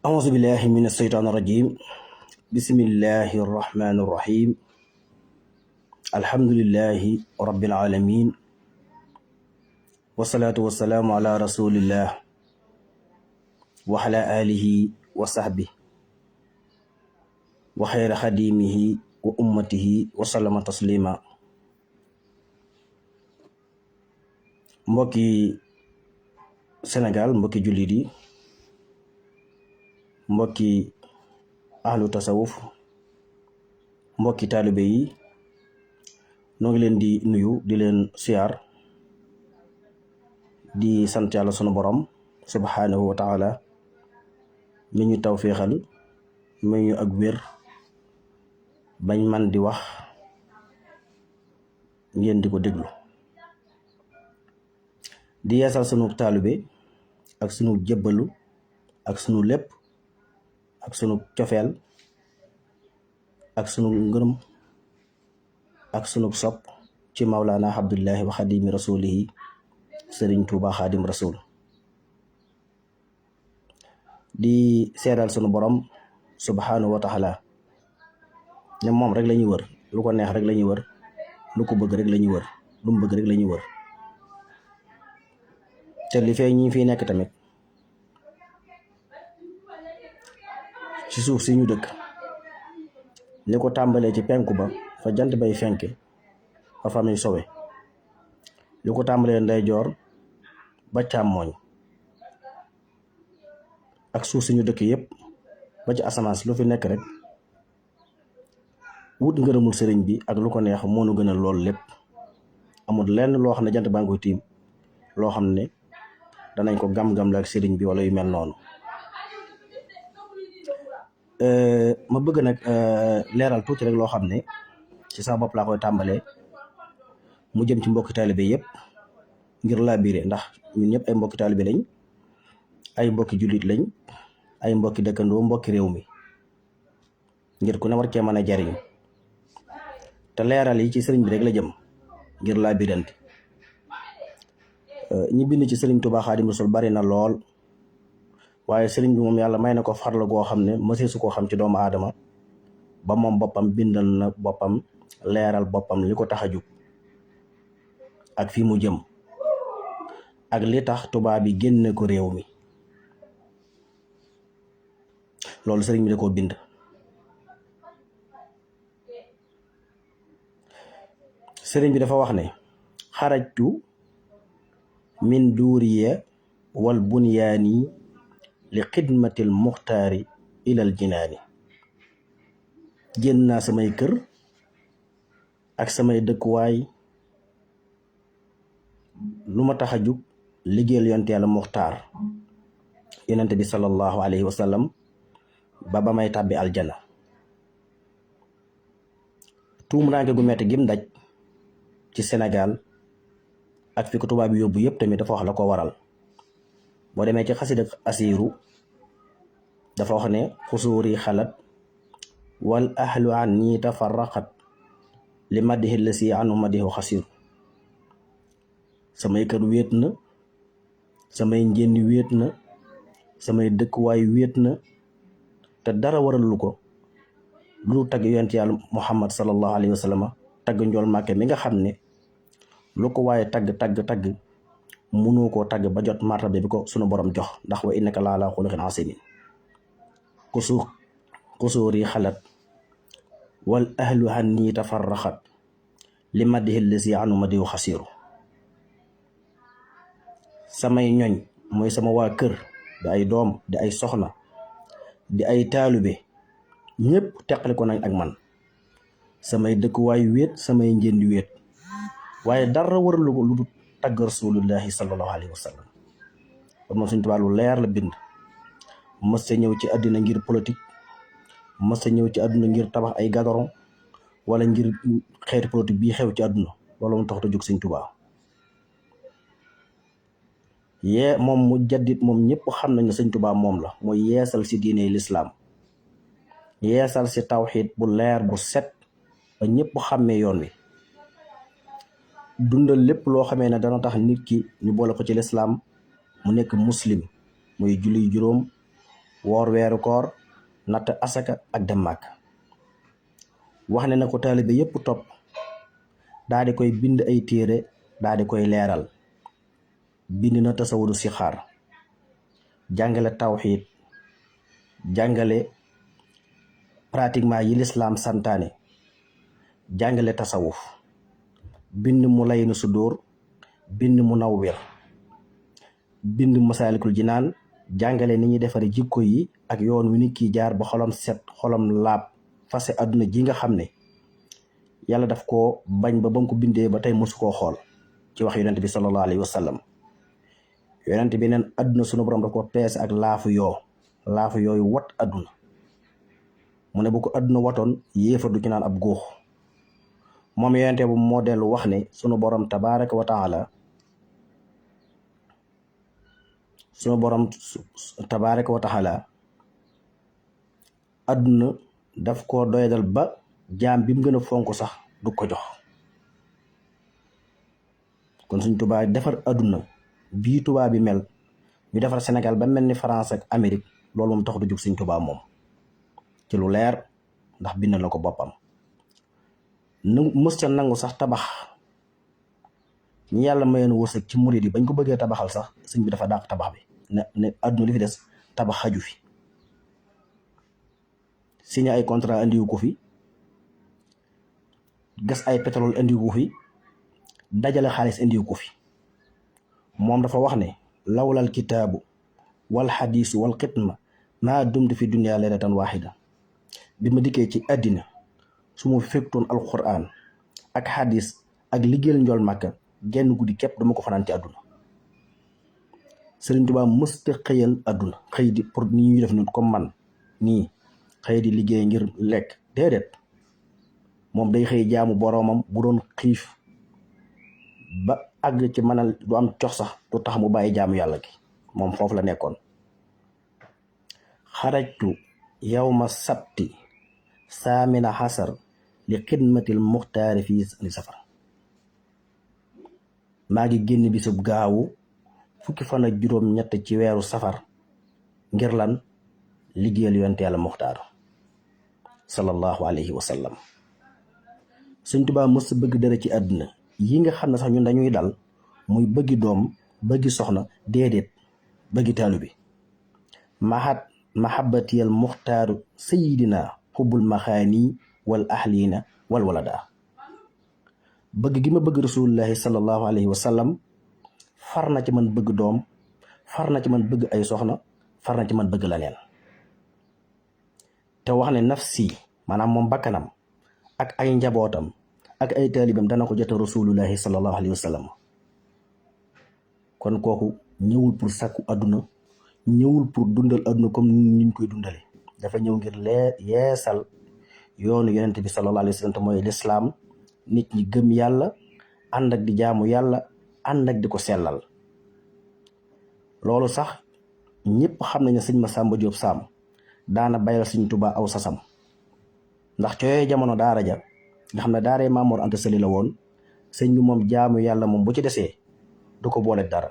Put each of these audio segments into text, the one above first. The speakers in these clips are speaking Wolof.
أعوذ بالله من الشيطان الرجيم. بسم الله الرحمن الرحيم. الحمد لله رب العالمين، والصلاة والسلام على رسول الله وعلى آله وصحبه وخير خديمه وأمته وسلم تسليما. mbokki Sénégal, mbokki jullit yi, mbokki ahlu tasawuf, mbokki taalibe yi, noo ngi leen di nuyu di leen siyaar di sant yàlla sunu borom subhanahu wa taala mi ñu tawféexal mi ñu ak wér bañ man di wax ngeen di ko déglu, di yeesal sunu taalibe ak sunu jébbalu ak sunu lépp ak sunu cofeel ak sunu ngërëm ak sunu sopp ci Mawlana Abdullahi wa Xadimi Rasulihi Sëriñ Tuuba Xaadim Rasul. di seedal sunu borom subhanahu wa taala ne moom rek la ñuy wër, lu ko neex rek la ñuy wër, lu ko bëgg rek la ñuy wër, lu mu bëgg rek la ñuy wër. te li fee ñi fi nekk tamit ci suuf si ñu dëkk, li ko tàmbalee ci penku ba fa jant bay fenke fa fa muy sowe, li ko tàmbalee ndeyjoor ba càmmooñ ak suuf si ñu dëkk yépp ba ci asamaan si lu fi nekk rek wut ngërëmul sëriñ bi ak lu ko neex moo nu gënal loolu lépp. amul lenn loo xam ne jant baa ngi koy tiim loo xam ne danañ ko gam-gam la ak sëriñ bi wala yu mel noonu. ma bëgg nag leeral tuuti rek loo xam ne ci sa bopp laa koy tàmbalee, mu jëm ci mbokki taalibe yëpp ngir laa biire, ndax ñun ñëpp ay mbokki taalibe lañ, ay mbokki jullit lañ, ay mbokki dëkkandoo, mbokki réew mi, ngir ku ne war cee mën a jariñ. te leeral yi ci sëriñ bi rek la jëm ngir laa birante. ñi bind ci sëriñ Tuuba Xaadim Rasul bari na lool, waaye sëriñ bi moom yàlla may na ko farla goo xam ne mësee su koo xam ci doomu aadama, ba moom boppam bindal na boppam leeral boppam li ko tax a jug ak fi mu jëm ak li tax tubaab bi génne ko réew mi. loolu sëriñ bi da koo bind. sëriñ bi dafa wax ne xarajtu min duuriya wal bunyaani li xidmatil muxtaari ilal jinaani. génn naa samay kër ak samay dëkkuwaay, lu ma tax a jug liggéeyal yonent yàlla muxtaar yonent bi sallallahu alayhi wa sallam ba may tàbbi aljana. tuumuraanke gu metti gim ndaj ci Sénégal ak fi ko tubaab bi yóbbu yëpp tamit dafa wax la ko waral. boo demee ci xasida asiiru dafa wax ne xusuuri xalat wal ahlu an ñi tafarraqat li maddihi la si anu maddihu xasiru. samay kër wéet na, samay njënni wéet na, samay dëkkuwaay wéet na, te dara waralu ko lu tagg yonent yàlla Muhammad sallallahu alayhi wa sallam, tagg njool Màkke mi nga xam ne lu ko waaye tagg mënoo koo tagg ba jot martaba bi ko sunu borom jox, ndax wa innaka la ala xuluqin asimin. kusuuri xalat wal ahlu hanni tafarraxat li maddihi lasi anu madihu xasiru. samay ñoñ mooy sama waa kër, di ay doom, di ay soxna, di ay taalube, ñëpp teqali ko nañ ak man. samay dëkkuwaay wéet, samay njëndi wéet, waaye dara waralu ko lu dul tagg rasulullahi sallallahu alayhi wa sallam. kon moom Sëriñ Tuubaa lu leer la bind. mës sa ñëw ci àddina ngir politique, mës sa ñëw ci àdduna ngir tabax ay gadaron wala ngir xeeti politique bii xew ci àdduna, loolu mu tax a jóg Sëriñ Tuubaa. moom mu jaddit, moom ñëpp xam nañ ne Sëriñ Tuubaa moom la mooy yeesal si diine lislaam, yeesal si tawxiid bu leer bu set ba ñëpp xàmmee yoon wi, dundal lépp loo xamee ne dana tax nit ki ñu boole ko ci lislaam mu nekk muslim, muy julli juróom, woor weeru koor natt asaka ak dem màkk. wax ne na ko taalibe yépp topp daa di koy bind ay téere daa di koy leeral. bind na tasawudu sixaar, jàngale tawxiid, jàngale pratiquement yi lislaam santaane, jàngale tasawuf, bind mu laynu sudóor, bind mu nawwir, bind masaalikul jinaan, jàngale ni ñuy defare jikko yi ak yoon wi nit ki jaar ba xolam set xolam laab fase àdduna ji nga xam ne yàlla daf koo bañ ba bam ko bindee ba tey mosu koo xool ci wax yonent bi sallallahu alayhi wa sallam. yonent bi neen àdduna sunu borom daf ko peese ak laafu yooyu wat àdduna. mu ne bu ko àdduna watoon yéefar du ci naan ab góox. moom yonente bu moo dellu wax ne sunu borom tabaraka wa taala àdduna daf ko doyadal ba jaam bi mu gën a fonk sax du ko jox. kon suñ Tuubaa defar àdduna bii Tuubaa bi mel, ñu defar Sénégal ba mel ni France ak Amérique, loolu moom tax du jug suñ Tuubaa moom ci lu leer, ndax bind la ko boppam. mës ca nangu sax tabax ñi yàlla mayoon wërsëg ci murid yi bañ ko bëggee tabaxal sax sëñ bi dafa dàq tabax bi ne àdduna li fi des tabax xaju fi. signé ay contrat indiwu ko fi, gas ay pétrole indiwu ko fi, dajale xaalis indiwu ko fi. moom dafa wax ne lawlal kitaabu wal xadiisu wal xitma maa dumtu fi dunya leylatan waaxida. bi ma dikkee ci àddina su ma fektoon alquran ak xadis ak liggéeyal njool màkka genn guddi képp dama ko fanaan ci àdduna. Sëriñ Tuubaa mësta xëyal àdduna xëy di pour ni ñuy def ni comme man nii xëy di liggéey ngir lekk, déedéet. moom day xëy jaamu boroomam, bu doon xiif ba àgg ci mënal du am cox sax du tax mu bàyyi jaamu yàlla gi, moom foofu la nekkoon. xarajtu yawma sabti saamina xasar li xidmatil muxtaari fii li safar. maa ngi génn bisub gaawu fukki fan ak juróom ñett ci weeru safar ngir lan liggéeyal yonent yàlla muxtaar sallallahu alayhi wa sallam. Sëñ Tuubaa mës bëgg dara ci àdduna yi nga xam ne sax ñun dañuy dal, muy bëggi doom, bëggi soxna, déedéet, bëggi taalu bi. mahabbatiyal muxtaaru sayidina xubbul maxaani wal ahliina wal walada. bëgg gi ma bëgg rasulullahi sallallahu alayhi wa sallam far na ci man bëgg doom, far na ci man bëgg ay soxna, far na ci man bëgg la neen. te wax ne nafsi maanaam moom bakkanam ak ay njabootam ak ay taalibam dana ko jota rasulullahi sallallahu alayhi wa sallam. kon kooku ñëwul pour sàkku àdduna, ñëwul pour dundal àdduna comme ni ñu koy dundale. dafa ñëw ngir yeesal yoonu yonent bi sallallahu alayhi wa sallam te mooy lislaam. nit ñi gëm yàlla, ànd ak di jaamu yàlla, ànd ak di ko sellal. loolu sax ñëpp xam nañu sëñ Masamba Diop Sam daana bayal sëñ Tuubaa aw sasam, ndax ci yooyu jamono daara ja nga xam ne daaree Maam Mor Anta Sali la woon, sëñ bi moom jaamu yàlla moom bu ci desee du ko boole dara.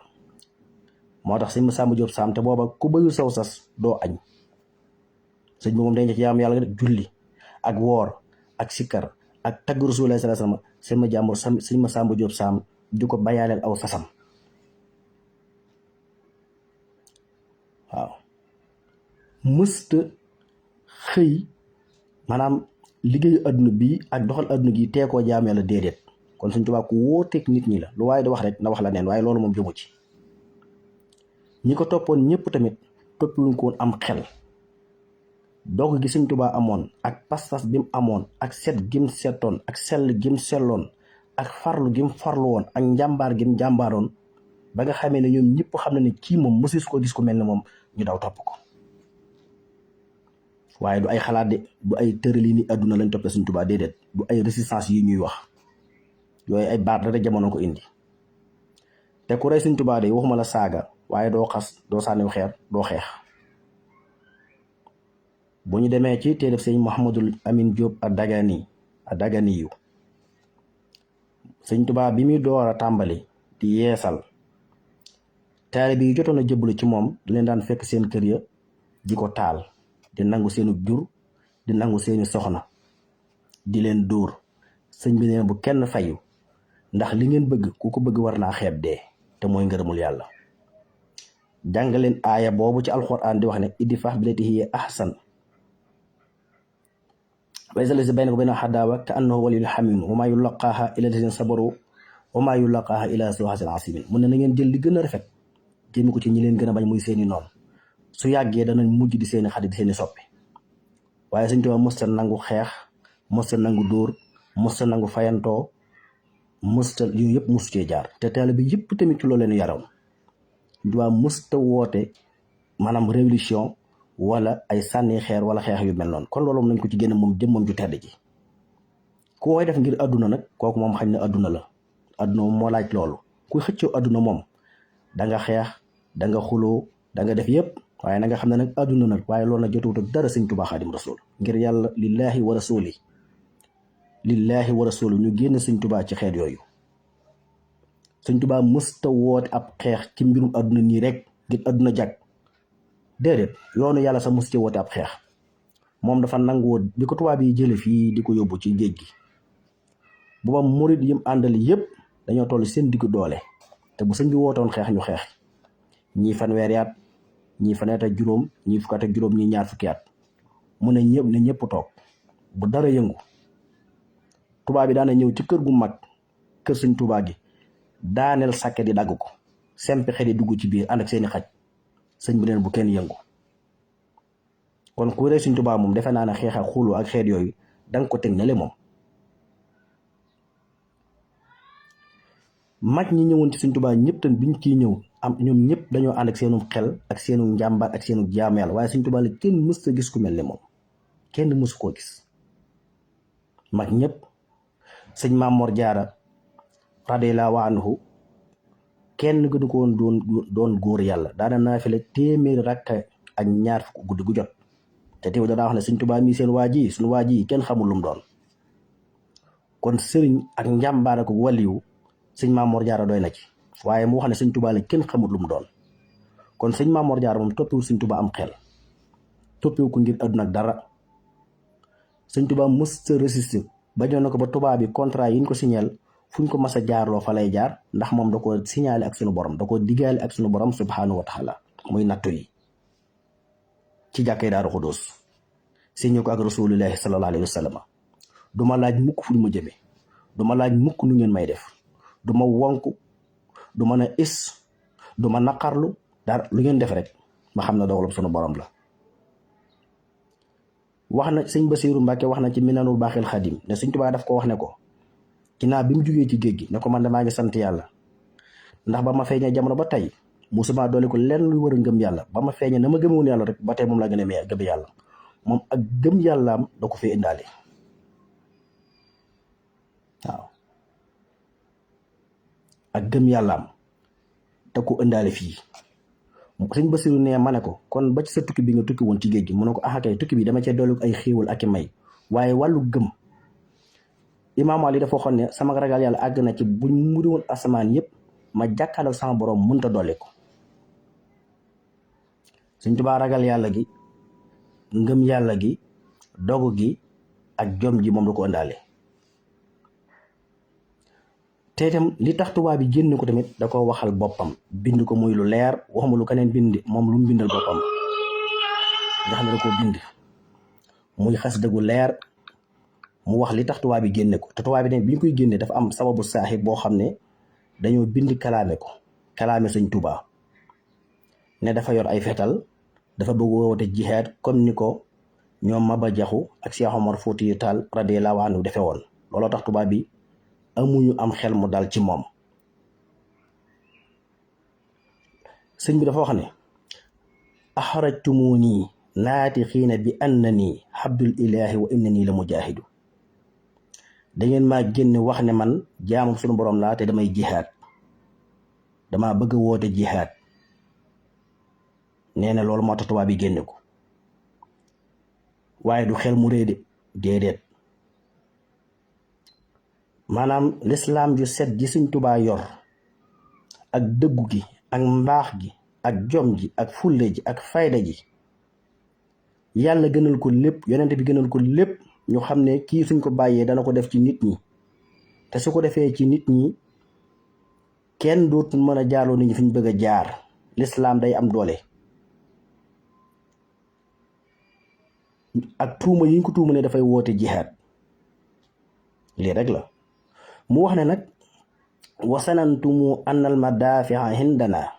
moo tax sëñ Masamba Diop Sam te booba ku bëyu saw sas doo añ. sëñ bi moom dañ ci jaamu yàlla julli ak woor ak sikkar ak tagg Rasulullah sallallahu alayhi wasallam sëñ Masamba Diop Sam di ko bayaaleel aw sasam. waaw mësta xëy maanaam liggéeyu àdduna bi ak doxal àdduna gi teekoo jaam yàlla, déedéet. kon Sëñ Tuubaa ku wóoteeg nit ñi la, lu waaye di wax rek na wax la neen, waaye loolu moom jëmu ci. ñi ko toppoon ñëpp tamit toppiwuñ ko woon am xel. doog gi Sëñ Tuubaa amoon ak pas-pas bi mu amoon ak set gim setoon ak sell gim selloon ak farlu gim farlu woon ak njàmbaar gim jàmbaaroon ba nga xamee ne ñoom ñëpp xam na ne kii moom mësus ko gis ko mel ne moom, ñu daw topp ko. waaye du ay xalaat de, du ay tërali ni àdduna lañ toppee Sëñ Tuubaa, déedéet. du ay résistance yi ñuy wax, yooyu ay baat rek jamono ko indi. te ku rey Sëñ Tuubaa de waxuma la saaga, waaye doo xas, doo sànniw xeer, doo xeex. bu ñu demee ci téereb sëñ Mouhamadul Amin Diop a dagani yu Sëñ Tuubaa bi muy door a tàmbali di yeesal, taalibe yi jotoon a jëbbalu ci moom da leen daan fekk seen kër ya di ko taal di nangu seenu jur di nangu seeni soxna di leen dóor sëñ bi nee bu kenn fayu ndax li ngeen bëgg ku ko bëgg war naa xeeb dee te mooy ngërëmul yàlla. jàngaleen aaya boobu ci alxuraan di wax ne idfa' billatii hiya ahsan wa izaa llazii baynaka wa baynahu adaawa ka annahu waliyyun hamiim wa maa yulaqqaahaa illaa llaziina sabaruu wa maa yulaqqaahaa illaa zuu hazzin aziim. mu ne na ngeen jël li gën a rafet jëmi ko ci ñi leen gën a bañ muy seeni noonu su yàggee danañ mujj di seeni xarit di seeni soppi. waaye Sëñ Tuubaa mësta nangu xeex mësta nangu dóor mësta nangu fayantoo mësta yooyu yëpp mësu cee jaar te taalibe bi yëpp tamit ci loolu leen yaroon. Sëñ Tuubaa mësta woote maanaam révolution wala ay sànni xeer wala xeex yu mel noonu. kon loolu nañ ko ci génne moom jëmmam ju tedd ji. ku koy def ngir àdduna nag kooku moom xañ na àdduna la àdduna moom moo laaj loolu. ku xëccoo àdduna moom da nga xeex da nga xuloo da nga def yëpp waaye na nga xam ne nag àdduna nag waaye loolu nag jotewut ak dara Sëñ Tuubaa Xaadim Rasuul ngir yàlla lillaahi wa rasuuli ñu génn Sëñ Tuubaa ci xeet yooyu. Sëñ Tuubaa mësta woote ab xeex ci mbirum àdduna nii rek ngir àdduna jag déedéet yoonu yàlla sax mës ci woote ab xeex. moom dafa nangoo bi ko tubaab yi jële fii di ko yóbbu ci géej gi booba murit yim àndal yëpp dañoo toll seen diggu doole te bu sëñ bi wootoon xeex ñu xeex ñii fanweeri at ñii fanweer ak juróom ñii fukki at ak juróom ñii ñaar fukki at mu ne ñëpp toog bu dara yëngu. tubaab bi daana ñëw ci kër gu mag kër Sëñ Tuubaa gi daaneel sàkke di dagg ko sempi xel yi dugg ci biir ànd ak seeni xaj sëñ bi neen bu kenn yëngu. kon ku rey Sëñ Tuubaa moom defe naa ne xeex ak xulu ak xeet yooyu danga ko teg ne le moom. mag ñi ñëwoon ci Sëñ Tuubaa ñëpp tam biñ ciy ñëw am ñoom ñëpp dañoo ànd ak seenu xel ak seenu njàmbaar ak seenu jaamu yàlla waaye Sëñ Tuubaa la kenn mës a gis ku mel ne moom kenn mësu koo gis. mag ñëpp sëñ Maam Mor Jaara radiyallaahu anhu kenn gënu ko woon doon góor yàlla daana naafila téeméeri rakka ak ñaar fukk guddi gu jot te teew daa wax ne Sëñ Tuubaa mi seen waa ji suñu waa ji kenn xamul lu mu doon. kon sëriñ ak njàmbaar ak waliyu sëñ Maam Mor Jaara doy na ci waaye mu wax ne Sëñ Tuubaa la kenn xamul lu mu doon. kon sëñ Maam Mor Jaara moom toppiwul Sëñ Tuubaa am xel toppiwu ko ngir àdduna ak dara. Sëñ Tuubaa mës a résister bañoon na ko ba tubaab bi contrat yi ñu ko signal fu ñu ko mas a jaarloo fa lay jaar ndax moom da ko signalé ak sunu borom da ko diggaale ak sunu borom subhaanahu wa taala muy nattu yi ci jàkkee Daaru Xudoos signé ko ak rasulillahi sallallahu alayhi wa sallam. du ma laaj mukk fu ñu ma jëmee du ma laaj mukk nu ngeen may def du ma wonk du ma ne is du ma naqarlu dara lu ngeen def rek ma xam ne dogalub sunu borom la. wax na sëñ Basiiru Mbàkke wax na ci Minanul Baaxil Xadim ne Sëñ Tuubaa daf ko wax ne ko ginnaaw bi mu jógee ci géej gi ne ko man damaa ngi sant yàlla ndax ba ma feeñee jamono ba tey musuma doole ko lenn luy war a ngëm yàlla ba ma feeñee na ma gëmoon yàlla rek ba tey moom laa gën a gëm yàlla moom ak gëm yàllaam da ko fee indaale waaw ak gëm yàllaam da ko indaale fii. sëñ Basiru ne ma ne ko kon ba ci sa tukki bi nga tukki woon ci géej gi mu ne ko kay tukki bi dama cee dolli ay xéewal ak i may waaye wàllu gëm Imaam Ali dafa waxoon ne sama ragal yàlla àgg na ci buñ muri woon asamaan yëpp ma jàkkaarloog sama borom mënta dolli ko. Sëñ Tuubaa ragal yàlla gi ngëm yàlla gi dogu gi ak jom ji moom la ko ëndaale te itam li tax tubaab bi génn ko tamit da ko waxal boppam bind ko muy lu leer waxuma lu keneen bind moom lu mu bindal boppam nga xam ne da koo bind muy xas dëggu leer mu wax li tax tubaab bi génne ko te tubaab bi ne bi ñu koy génne dafa am sababu saaxi boo xam ne dañoo bind kalaame ko kalaame Sëñ Tuubaa ne dafa yor ay fetal dafa bëgg woote jihaad comme ni ko ñoom Maba Jaxu ak Cheikh Omar Foutiyou Tall radiyallaahu anhu defe woon looloo tax tubaab bi amuñu am xel mu dal ci moom. sëñ bi dafa wax ne axrajtumuni naatixiina bi annani abdul ilaahi wa innani la mujaahidu da ngeen maa génne wax ne man jaamam sunu borom laa te damay jihaad dama bëgg a woote jihaad nee na loolu moo tax tubaab bi génne ko waaye du xel mu réede déedéet maanaam lislaam ju set ji Sëñ Tuubaa yor ak dëggu gi ak mbaax gi ak jom ji ak fulle ji ak fayda ji yàlla gënal ko lépp yonent bi gënal ko lépp ñu xam ne kii suñ ko bàyyee dana ko def ci nit ñi te su ko defee ci nit ñi kenn dootul mën a jaarloo nit ñi fi ñu bëgg a jaar lislaam day am doole. ak tuuma yi ñu ko tuuma ne dafay woote jihaad lii rek la mu wax ne nag wasanantumu annal madafia hindana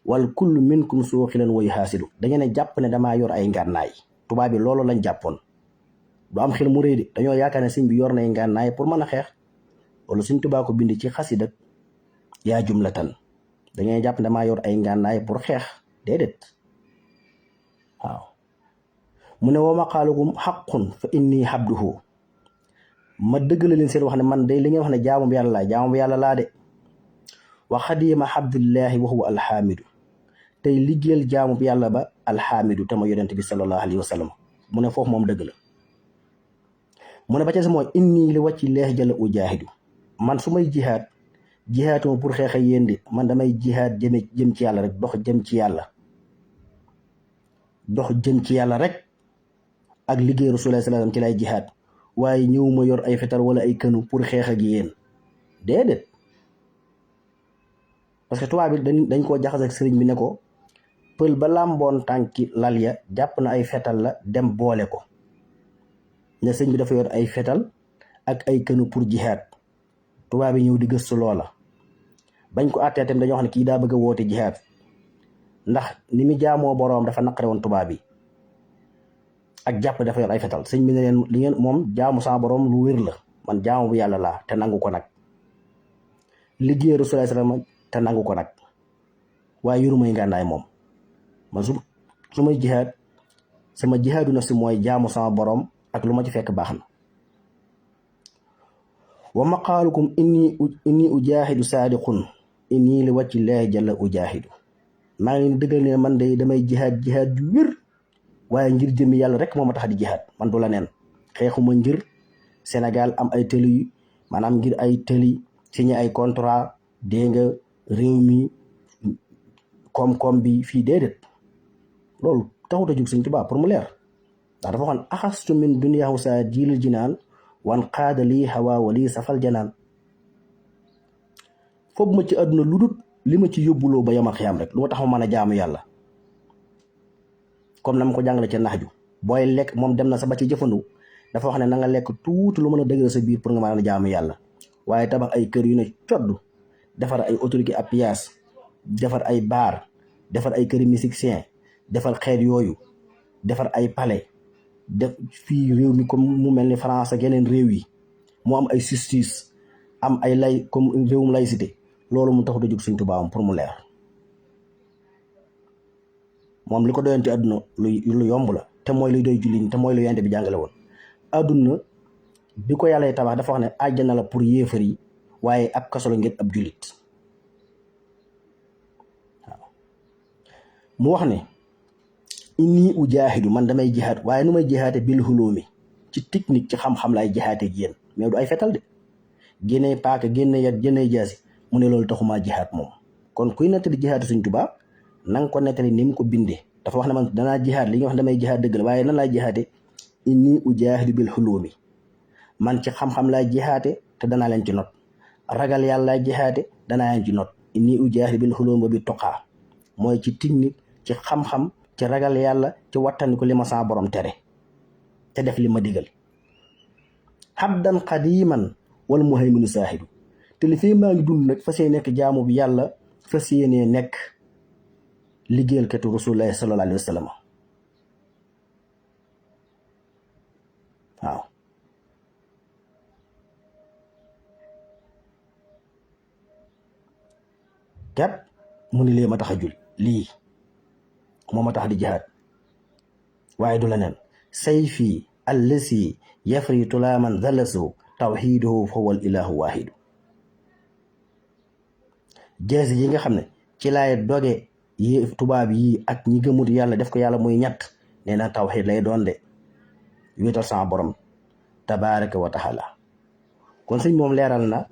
wal kullu minkum suuxilan wa yuhaasidu da ngeen ne jàpp ne damaa yor ay ngànnaay tubaab bi loolu lañ jàppoon du am xel mu rëy de dañoo yaakaar ne sëñ bi yor nay ngànnaay pour mën a xeex wala suñ tubaa ko bind ci xasida yaa jumlatan da ngeen jàpp ne damaa yor ay ngànnaay pour xeex déedéet waaw mu ne wa maqaalukum xaqun fa inni habduhu ma dëgg la leen seen wax ne man day li ngeen wax ne jaamu yàlla laa de wa xadima abdullahi wa huwa alxaamidu tey liggéeyal jaamu yàlla ba alxaamidu te ma yonent bi sallallahu alayhi wa sallam mu ne foofu moom dëgg la mu ne ba ca sa mooy inni li wàcci leex jalla ujaahidu man su may jihaad jihaatuma pour xeex ak yéen de man damay jihaad jëm ci yàlla rek dox jëm ci yàlla rek ak liggéey rasulullah sallallahu alayhi wa sallam ci lay jihaad waaye ñëwuma yor ay fetal wala ay kënu pour xeex ak yéen déedéet parce que tubaab bi dañ koo jaxase ak sëriñ bi ne ko pël ba làmboon tànki lal ya jàpp na ay fetal la dem boole ko ne sëriñ bi dafa yor ay fetal ak ay kënu pour jihaad tubaab bi ñëw di gëstu loola bañ ko àttee tamit dañoo xam ne kii daa bëgg a woote jihaad ndax ni mu jaamoo boroom dafa naqare woon tubaab bi ak jàpp dafa yor ay fetal sëñ bi ne leen li ngeen moom jaamu sama boroom lu wér la man jaamu bu yàlla laa te nangu ko nag liggéey Rasulullah sallallahu alayhi wasallam te nangu ko nag waaye yoru may ngànnaay moom man su may jihaad sama jihaadu nafsi mooy jaamu sama boroom ak lu ma ci fekk baax na wa maqaalukum inni ujaahidu saadiqun inni li wàcci laahi jalla ujaahidu maa ngi leen dëggal ne man de damay jihaad ju wér waaye ngir jëmmi yàlla rek moo ma tax di jihaad man du la neen xeexuma ngir Sénégal am ay tëli maanaam ngir ay tëli signé ay contrat dégg nga réew mi koom-koom bi fii déedéet loolu taxut a jug Sëñ Tuubaa pour mu leer ndax dafa waxoon axastu min duniyaahu saa jiilil jinaan wan xaada lii hawa wali safal janaan foofu ma ci àdduna lu dul li ma ci yóbbuloo ba yamal xiyaam rek lu ma tax ma mën a jaamu yàlla comme na ma ko jàngale ca nax ju booy lekk moom dem na sa ba ci jëfandu dafa wax ne na nga lekk tuuti lu mën a dëgëral sa biir pour nga mën a jaamu yàlla waaye tabax ay kër yu ne codd defar ay autorité à pièce defar ay baar defar ay këri musicien defar xeet yooyu defar ay palais def fii réew mi comme mu mel ni France ak yeneen réew yi mu am ay justice am ay lay comme réewum laïcité loolu mu taxut a jóg Sëñ Tuubaa pour mu leer moom li ko doyoon ci àdduna lu yomb la te mooy luy doy julli te mooy lu yonent bi jàngale woon àdduna bi ko yàlla tabax dafa wax ne àjjana la pour yéefar yi waaye ab kaso la ngir ab jullit waaw mu wax ne inni ujaahidu man damay jihaad waaye nu may jihaate bil hulumi ci technique ci xam-xam laay jihaate ak yéen mais du ay fetal de génnee paaka génne yat génne jaasi mu ne loolu taxumaa jihaad moom kon kuy nettali jihaatu Sëñ Tuubaa na nga ko nettali ni mu ko bindee dafa wax ne man danaa jihaad li nga wax damay jihaad dëgg la waaye nan laay jihaate inni ujaahidu bil hulumi man ci xam-xam laay jihaate te danaa leen ci not ragal yàlla laay jihaate danaa leen ci not inni ujaahidu bil hulumi bi toqaa mooy ci technique ci xam-xam ci ragal yàlla ci wattandiku li ma saa borom tere te def li ma digal habdan qadiman wal muhayminu saahidu te li fii maa ngi dund nag fas yéene nekk jaamu bi yàlla fas yéene nekk liggéeyal katu rasulullahi sallallahu alayhi wa sallam waaw kat mu ni lee ma tax a jul lii moo ma tax di jihaad waaye du la neen sayfi allasi yafri tulaaman zalasu tawxiiduhu fa huwa al ilahu waahidu jeesi yi nga xam ne ci laay doge yi tubaab yi ak ñi gëmut yàlla def ko yàlla muy ñett nee na tawxiid lay doon de wéetal sama borom tabaraka wa taala kon sëñ moom leeral na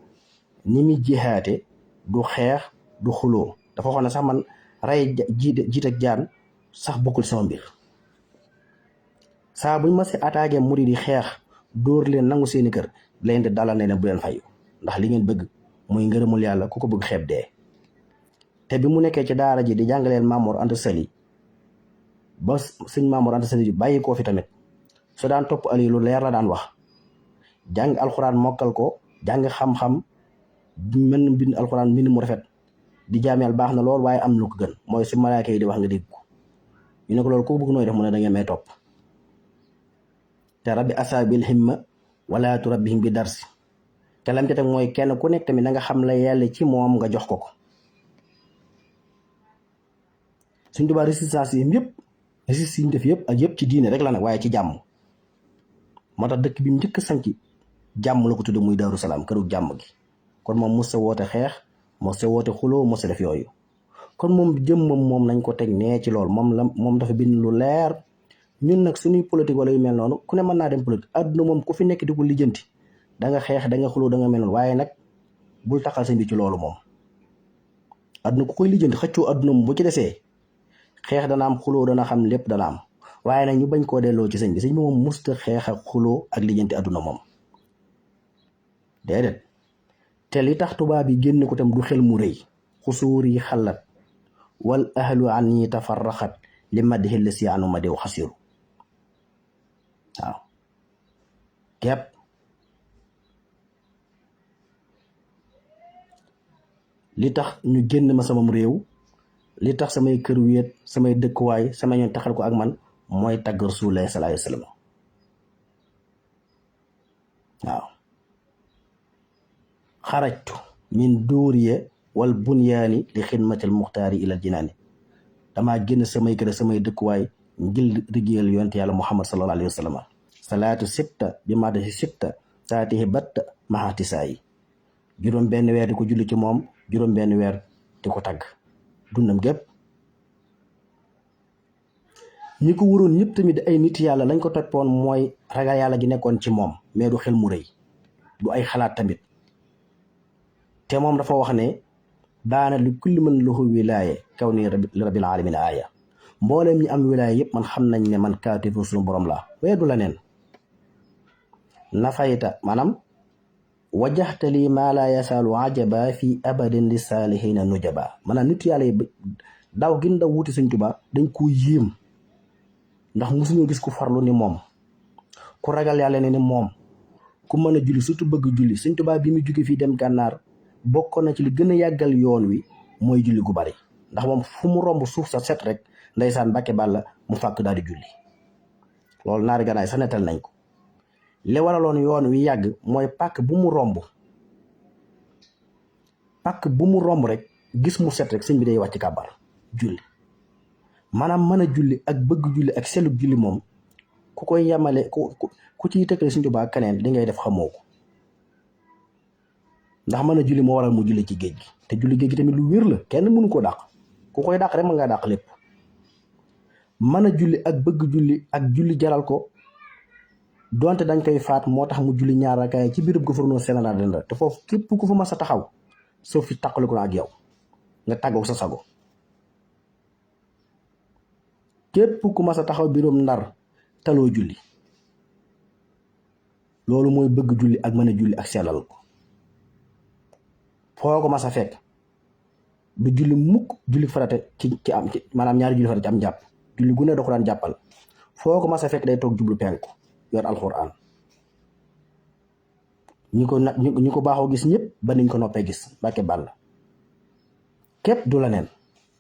ni mi jihaate du xeex du xuloo dafa waxoon ne sax man rey jiit ak jaan sax bokkul sama mbir saa buñ ma si attaqué murid yi xeex dóor leen nangu seeni kër leen di dalal ne leen bu leen fayu ndax li ngeen bëgg muy ngërëmul yàlla ku ko bëgg xeeb dee. te bi mu nekkee ci daara ji di jàngaleel Mamour Anta Sali ba sëñ Mamour Anta Sali bàyyi koo fi tamit su daan topp ali lu leer la daan wax jàng alxuraan mokkal ko jàng xam-xam mën bind alxuraan mbind mu rafet di jaameel baax na lool waaye am lu ko gën mooy si malaaka yi di wax nga dégg ko ñu ne ko loolu ko bëgg nooy def mu ne da ngeen may topp te rabbi asaabil himma wala turabbihim bi darsi te lam ca teg mooy kenn ku nekk tamit na nga xam la yàlla ci moom nga jox ko ko. Sëñ Tuubaa résistance yi yëpp résistance yi ñu def yëpp ak yëpp ci diine rek la nag waaye ci jàmm moo tax dëkk bi njëkk sanc jàmm la ko tudde muy Daaru Salaam këru jàmm gi kon moom mos sa woote xeex mos sa woote xuloo mos sa def yooyu kon moom jëmmam moom nañ ko teg nee ci lool moom dafa bind lu leer. ñun nag suñuy politique wala yu mel noonu ku ne mën naa dem politique àdduna moom ku fi nekk di ko lijjanti da nga xeex da nga xuloo da nga mel noonu waaye nag bul taxal sa mbi ci loolu moom àdduna ku koy lijjanti xëccoo àdduna moom bu ci desee xeex dana am xuloo dana xam lépp dana am waaye nag ñu bañ koo delloo ci sëñ bi moom musta xeex ak xuloo ak lijjanti àdduna moom déedéet te li tax tubaab yi génn ko tam du xel mu rëy xusuur yi xalat wal ahlu an ñi tafarraxat li maddi la si anu ma dew xasiru waaw képp li tax ñu génn ma samam réew li tax samay kër wéet samay dëkkuwaay sama ñoon taxal ko ak man mooy tagg Rasulullah sallallahu alayhi wa sallam waaw xarajtu min duuriye wal bunyaani li xidmatil muxtaari ilal jinaani damaa génn samay kër samay dëkkuwaay ngir liggéeyal yonent yàlla Muhammad sallallahu alayhi wa sallam salaatu sitta bi maadasi sitta taatihi batta maxaati saa yi juróom benn weer di ko julli ci moom juróom benn weer di ko tagg dundam gépp ñi ko wuroon ñëpp tamit ay nit yàlla lañ ko toppoon mooy ragal yàlla gi nekkoon ci moom mais du xel mu rëy du ay xalaat tamit te moom dafa wax ne daana li kulli man lahu wilaaye kaw ni rabbil alamin aaya mbooleem ñi am wilaaye yëpp man xam nañ ne man kaatifu suñu borom la waaye du la neen nafayta maanaam wajaxta lii maa laa yasaalu ajaba fii abadin li saalihina nujaba maanaam nit yàlla yi daw gin daw wuti Sëñ Tuubaa dañ ko yéem ndax mosuñoo gis ku farlu ni moom ku ragal yàlla ne ni moom ku mën a julli surtout bëgg julli Sëñ Tuubaa bi mu jóge fii dem gànnaar bokkoon na ci li gën a yàggal yoon wi mooy julli gu bari ndax moom fu mu romb suuf sa set rek ndeysaan Mbàkke Bàlla mu fàkk daal di julli loolu naari gànnaay sax nettal nañ ko li waraloon yoon wi yàgg mooy pàkk bu mu romb rek gis mu set rek sëñ bi day wàcc kàbbar julli maanaam mën a julli ak bëgg julli ak selub julli moom ku koy yamale ku ciy tëkkale Sëñ Tuubaa keneen li ngay def xamoo ko ndax mën a julli moo waral mu julli ci géej gi te julli géej gi tamit lu wér la kenn mënu ko dàq ku koy dàq rek mën ngaa dàq lépp mën a julli ak bëgg julli ak julli jaral ko donte dañ koy faat moo tax mu julli ñaar rakaay ci biirub gouverneur général den te foofu képp ku fa mas a taxaw soo fi taqaliku na ak yow nga tàggoog sa sago képp ku mas a taxaw biirum Ndar taloo julli loolu mooy bëgg julli ak mën a julli ak sellal ko foo ko mas a fekk du julli mukk julli farate ci am ci maanaam ñaari julli farate ci am jàpp julli gu ne da ko daan jàppal foo ko mas a fekk day toog jublu penku yor alxuraan ñi ko baaxoo gis ñëpp ba niñ ko noppee gis Mbàkke Bàlla képp du la neen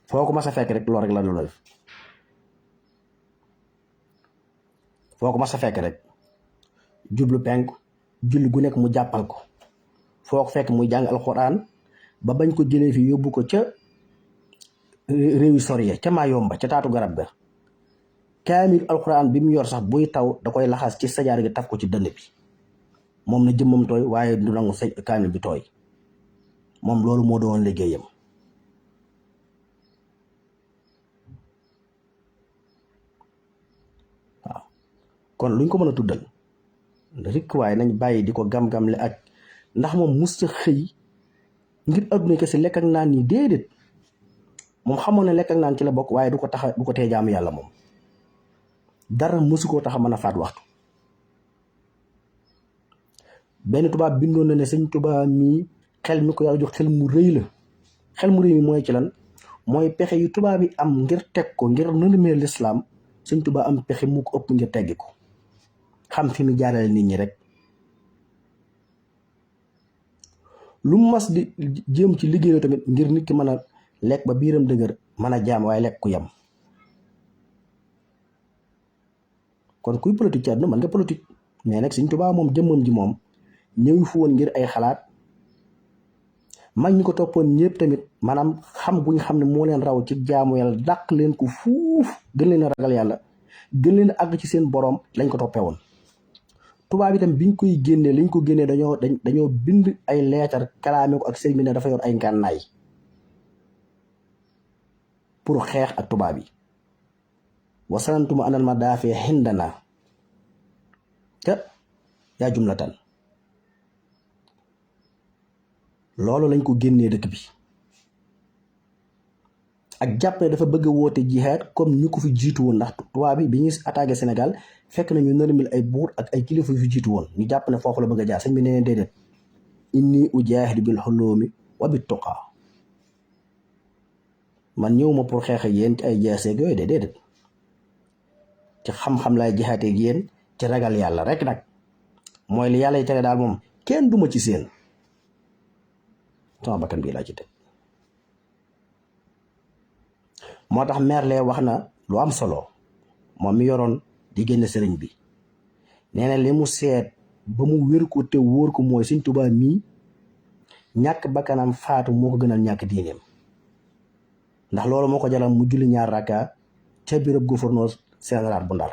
foo ko mas a fekk rek loolu rek la doon def foo ko mas a fekk rek jublu penku julli gu nekk mu jàppal ko foo ko fekk muy jàng alxuraan ba bañ ko jëlee fi yóbbu ko ca réewi soriya ca Mayomba ca taatu garab ga kaamil alxuraan bi mu yor sax buy taw da koy laxas ci sajaar gi taf ko ci dënn bi moom na jëmmam tooy waaye du nangu sa kaamil bi tooy moom loolu moo doon liggéeyam waaw kon luñ ko mën a tuddal rek waaye nañ bàyyi di ko gam-gamle ak ndax moom mus sa xëy ngir adduna kese lekk ak naan nii déedéet moom xamoon ne lekk ak naan ci la bokk waaye du ko tee jaamu yàlla moom dara mësu koo tax a mën a faat waxtu. benn tubaab bindoon na ne sëñ Tuubaa mii xel mi ko yàlla jox xel mu rëy la. xel mu rëy mi mooy ci lan mooy pexe yu tubaab yi am ngir teg ko ngir nëndëmee lislaam sëñ Tuubaa am pexe mu ko ëpp ngir teggi ko, xam fi mu jaarale nit ñi rek. lu mu mas di jéem ci liggéey tamit ngir nit ki mën a lekk ba biiram dëgër mën a jaam waaye lekk ku yem. kon kuy politique ci àdduna mën nga politique, mais nag sëñ Tuubaa moom jëmmam ji moom ñëw fu woon ngir ay xalaat. mag ñi ko toppoon ñëpp tamit maanaam xam guñ xam ne moo leen raw ci jaamu yàlla dàq leen ko fuuf, gën leen a ragal yàlla, gën leen a àgg ci seen borom lañ ko toppee woon. tubaab itam biñ koy génnee liñ ko génnee dañoo bind ay leetar kalaame ko ak sëñ bi ne dafa yor ay ngànnaay pour xeex ak tubaab yi. wasanantuma anal ma daafee xindana te yaa jumlatan loolu lañ ko génnee dëkk bi ak jàpp ne dafa bëgg a woote jihaad comme ñu ko fi jiitu woon, ndax tubaab bi ñuy attaqué Sénégal fekk na ñu nërmil ay buur ak ay kilifa yu fi jiitu woon, ñu jàpp ne foofu la bëgg a jaar. sëñ bi nee déedéet, inni ujaahidu bil hulumi wa bit tuqa, man ñëwuma pour xeex ak yéen ci ay jaaseeg yooyu déedéet, ci xam-xam laay jihaatee ak yéen, ci ragal yàlla rek nag. mooy li yàlla yi tere daal moom kenn duma ci seen, sama bakkan bii laa ci teg. moo tax Merle wax na lu am solo moom mi yoroon di génn sëriñ bi, nee na li mu seet ba mu wér ko te wóor ko mooy sëñ Tuubaa mii ñàkk bakkanam faatu moo ko gënal ñàkk diineem, ndax loolu moo ko jaral mu julli 2 raka ca bureau gouverneur général bu Ndar,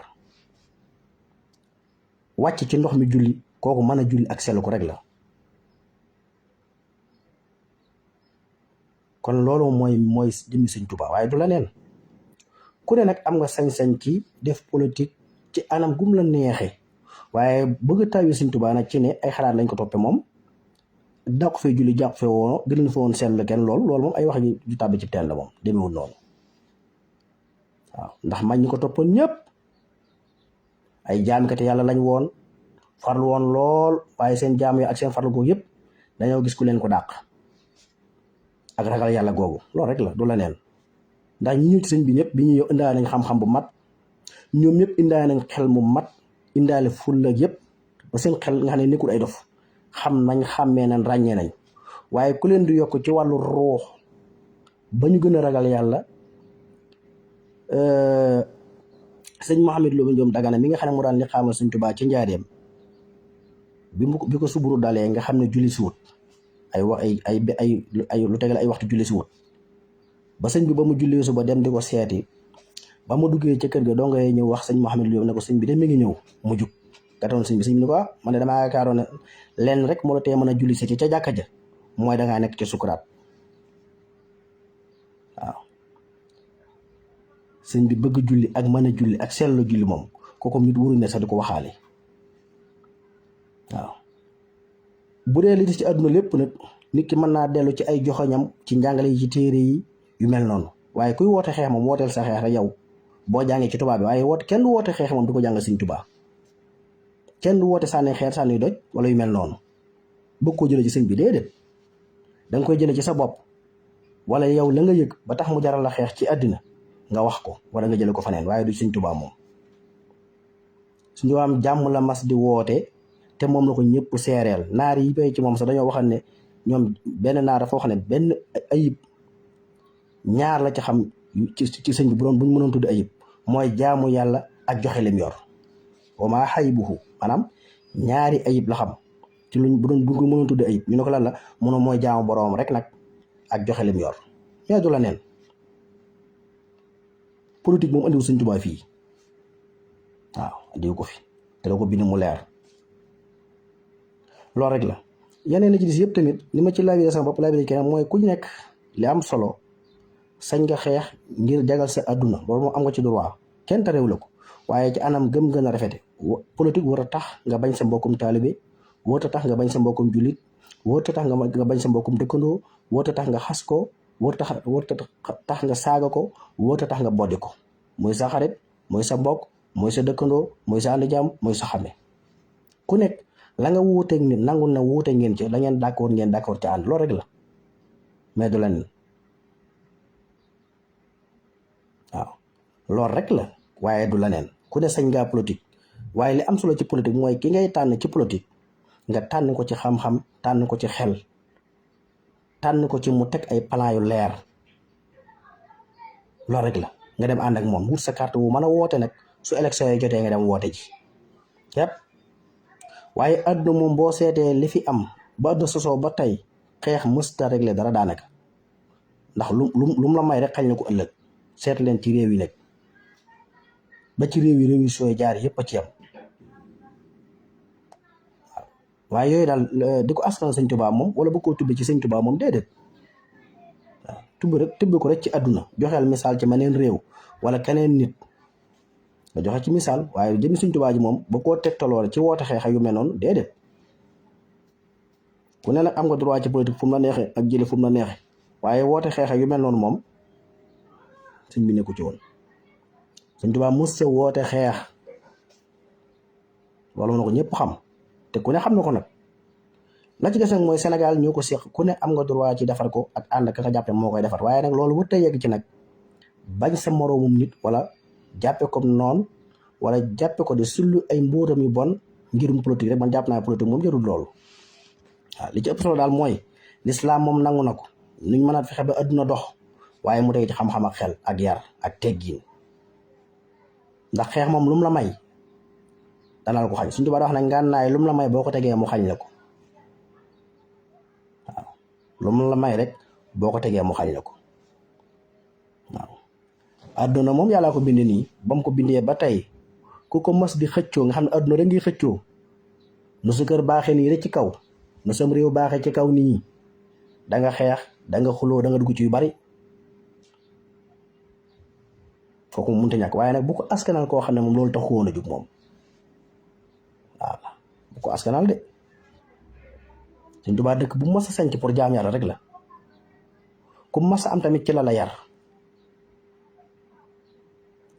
wàcc ci ndox mi julli. kooku mën a julli ak selu ko rek la. kon loolu mooy jëmmi sëñ Tuubaa waaye du la neen. ku ne nag am nga sañ-sañ ci def politique ci anam gum la neexee, waaye bëgg a tawi sëñ Tuubaa nag ci ne ay xalaat lañ ko toppee moom daa ko fay julli jàpp fee woon gën fa woon seetlu kenn loolu moom ay wax ju tàbbi ci teen la moom demewul noonu. waaw ndax mag ñi ko toppoon ñëpp ay jaamikati yàlla lañ woon, farlu woon lool, waaye seen jaam yi ak seen farlu googu yëpp dañoo gis ku leen ko dàq ak ragal yàlla googu. loolu rek la du la neen. ndax ñi ñëw ci sëñ bi ñëpp bi ñu ñëw indaale nañ xam-xam bu mat, ñoom ñëpp indaale nañ xel mu mat, indaale fulla yëpp ba seen xel nga xam ne nekkul ay dof, xam nañ xàmmee nañ ràññee nañ. waaye ku leen di yokk ci wàllu ruux ba ñu gën a ragal yàlla, sëñ Mouhamed Lo Ndiom Dagana mi nga xam ne mu daan li xaamal sëñ Tuubaa ci njaareem bi ko suburu dalee nga xam ne julli si wut ay lu tegal ay waxtu julli si wut ba sëñ bi ba mu julli suba dem di ko seeti, ba mu duggee ca kër ga doo ngay ñëw wax sëñ Mouhamed Lo ne ko sëñ bi de mi ngi ñëw mu jug gatoon sëñ bi ne ko man de damaa yaakaaroon ne lenn rek moo la tee mën a julli si ci ca jàkka ja mooy dangaa nekk ci sukuraat. waaw sëñ bi bëgg julli ak mën a julli ak seetlu julli moom kooku nit wuru ne sax di ko waxaale. waaw bu dee li ci àdduna lépp nag nit ki mën naa dellu ci ay joxoñam ci njàngale yi ci téere yi yu mel noonu, waaye kuy woote xeex moom wooteel sa xeex rek yow boo jàngee ci tubaab bi, waaye kenn du woote xeex moom di ko jàng sëñ Tuubaa, kenn du woote sànni xeer sànni doj wala yu mel noonu bëgg koo jëlee ci sëñ bi déedéet. da nga koy jëlee ci sa bopp wala yow la nga yëg ba tax mu jaral la xeex ci àddina nga wax ko wala nga jëlee ko faneen, waaye du sëñ Tuubaa moom. suñu am jàmm la mas di woote te moom la ko ñëpp seereel. naar yi bay ci moom sax dañoo waxal ne ñoom benn naar dafa wax ne benn ayib ñaar la ci xam ci sëñ bi bu ñu mënoon tudd ayib mooy jaamu yàlla ak joxe lim yor. wa maa xayibuhu maanaam ñaari ayib la xam ci luñ bu ko mënoon tudd ayib ñu ne ko lan la mënoo mooy jaamu boroom rek nag ak joxe lim yor. mais du la neen politique moom andiwul sëñ Tuubaa fii, waaw andiwu ko fi te da ko bind mu leer. loolu rek la. yeneen la ci dis yëpp tamit ni ma ci laabiré sama bopp laabiré keneen mooy ku nekk li am solo sañ nga xeex ngir jagal sa adduna, loolu moom am nga ci droit kenn tarewu la ko, waaye ci anam gëm gën a rafete. politique war a tax nga bañ sa mbokkum taalibe, warut a tax nga bañ sa mbokkum jullit, warut a tax nga bañ sa mbokkum dëkkandoo, warut a tax nga xas ko, warut a tax nga saaga ko, warut a tax nga boddi ko. mooy sa xarit mooy sa mbokk mooy sa dëkkandoo mooy sa ànd jàmm mooy sa xame ku nekk la nga wuuteeg nit nangul na wuute ngeen ci la ngeen d'accord ci ànd loolu rek la mais du leneen waaw loolu rek la waaye du leneen ku ne sañ ngaa politique waaye li am solo ci politique mooy ki ngay tànn ci politique nga tànn ko ci xam-xam tànn ko ci xel tànn ko ci mu teg ay plan yu leer loolu rek la nga dem ànd ak moom wut sa carte wu mën a woote nag su élection yi jotee nga dem woote ji yépp waaye àdduna moom boo seetee li fi am ba àdduna sosoo ba tey xeex mësta réglé dara daanaka ndax lu mu la may rek xañ na ko ëllëg seet leen ci réew yi nag ba ci réew yi sooy jaar yépp a ci am waaye yooyu daal di ko askan sëñ Tuubaa moom wala bu ko tubbi ci sëñ Tuubaa moom déedéet waaw tubbi ko rek ci àdduna joxeel misaal ci meneen réew wala keneen nit nga joxe ci misaal waaye jëmi sëñ Tuubaa ji moom ba koo tegtaloo ci woote xeexa yu mel noonu déedéet ku ne nag am nga droit ci politique fu mu la neexee ak jële fu mu la neexee waaye woote xeexa yu mel noonu moom sëñ bi nekku ci woon sëñ Tuubaa mos sa woote xeex loolu na ko ñëpp xam te ku ne xam na ko nag la ci des nag mooy Sénégal ñoo ko seq ku ne am nga droit ci defar ko ak ànd ka nga jàppe moo koy defar waaye nag loolu wërta yegg ci nag bañ sa moroomum nit wala jàppe ko noonu wala jàppe ko di sullu ay mbóotam yu bon ngirum politique rek man jàpp naa politique moom jarul loolu waaw li ci ëpp solo daal mooy l'islam moom nangu na ko nuñ mën a fexe ba adduna dox waaye mu teg ci xam-xam ak xel ak yar ak teggiin ndax xeex moom lu mu la may dana la ko xañ suñu tubaab wax na ngànnaay lu mu la may boo ko tegee mu xañ la ko waaw lu mu la may rek boo ko tegee mu xañ la ko waaw adduna moom yàllaa ko bind nii ba mu ko bindee ba tey ku ko mës di xëccoo nga xam ne adduna rek ngi xëccoo nu su kër baaxee nii rek ci kaw nu sam réew baaxee ci kaw nii da nga xeex da nga xuloo da nga dugg ci yu bari kooku mu mënta ñàkk waaye nag bu ko askanal koo xam ne moom loolu tax woon a jug moom waaw bu ko askanal de Sëñ Tuubaa dëkk bu mas a sanc pour jaam yàlla rek la ku mas a am tamit ci la yar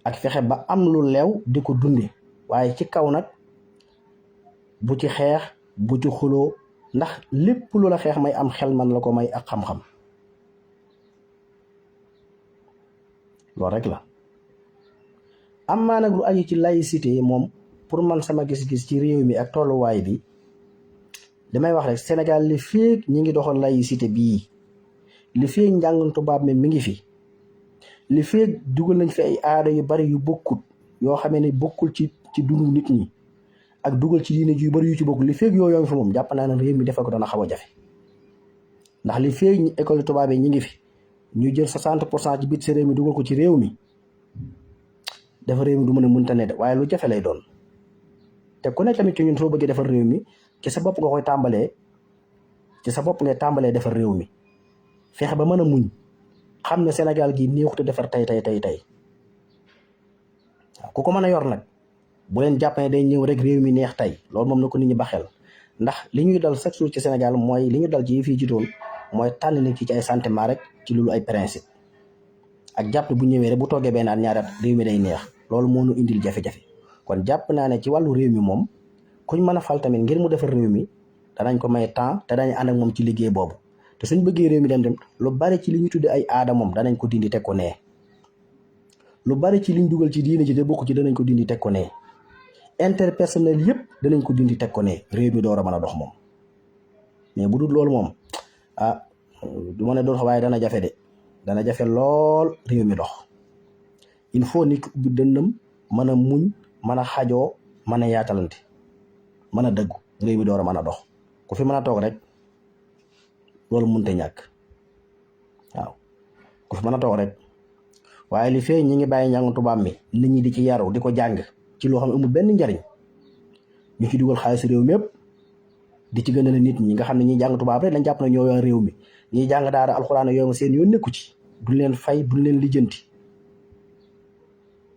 ak fexe ba am lu leew di ko dunde waaye ci kaw nag bu ci xeex bu ci xuloo ndax lépp lu la xeex may am xel man la ko may ak xam-xam loolu rek la am maa nag lu aju ci laïcité moom pour man sama gis-gis ci réew mi ak tolluwaay bi damay wax rek Sénégal li féeg ñi ngi doxal laïcité bii li féeg njàngum tubaab mi ngi fi li féeg dugal nañ fi ay aada yu bari yu bokkut yoo xamee ne bokkul ci dundu nit ñi ak dugal ci diine yu bari yu ci bokkul li féeg yooyu ngi fi moom jàpp naa ne réew mi defal ko dana xaw a jafe ndax li féeg école tubaab yi ñi ngi fi ñu jël 60% ci biir si réew mi dugal ko ci réew mi dafa réew mi du mën a mënta ne de waaye lu jafe lay doon te ku ne tamit ci ñun soo bëggee defar réew mi ci sa bopp nga koy tàmbalee ci sa bopp ngay tàmbalee defar réew mi fexe ba mën a muñ xam ne Sénégal gi néexute defar tey waaw ku ko mën a yor nag bu leen jàpp ne day ñëw rek réew mi neex tey loolu moom na ko nit ñi baxel ndax li ñuy dal chaque jour ci Sénégal mooy li ñu dal ci fii jiitoon mooy tànn nit ci ay sentiment rek ci loolu ay principe ak jàpp bu ñëwee rek bu toogee benn at ñaari at réew mi day neex loolu moo ñu indil jafe-jafe kon jàpp naa ne ci wàllu réew mi moom kuñ mën a fal tamit ngir mu defar réew mi danañ ko may temps te dañ ànd ak moom ci liggéey boobu te suñ bëggee réew mi dem lu bari ci li ñu tudde ay aada moom danañ ko dindi teg ko nee lu bari ci liñ dugal ci diine ji te bokk ci danañ ko dindi teg ko nee interpersonnel yëpp danañ ko dindi teg ko nee réew mi door a mën a dox moom mais bu dul loolu moom du ma ne dox waaye dana jafe de dana jafe lool réew mi dox il faut nit ki ubbi dënnam mën a muñ mën a xajoo mën a yaatalante mën a dëggu réew mi door a mën a dox ku fi mën a toog rek loolu mënut a ñàkk waaw ku fi mën a toog rek waaye li fee ñi ngi bàyyi njàngu tubaab mi nit ñi di ci yaru di ko jàng ci loo xam ne amul benn njariñ ñu ci dugal xaalis réew mi yëpp di ci gën a nit ñi nga xam ne ñi jàng tubaab rek lañ jàpp na ñoo yor réew mi ñi jàng daara alxuraan yooyu seen yoon nekku ci duñ leen fay duñ leen lijjanti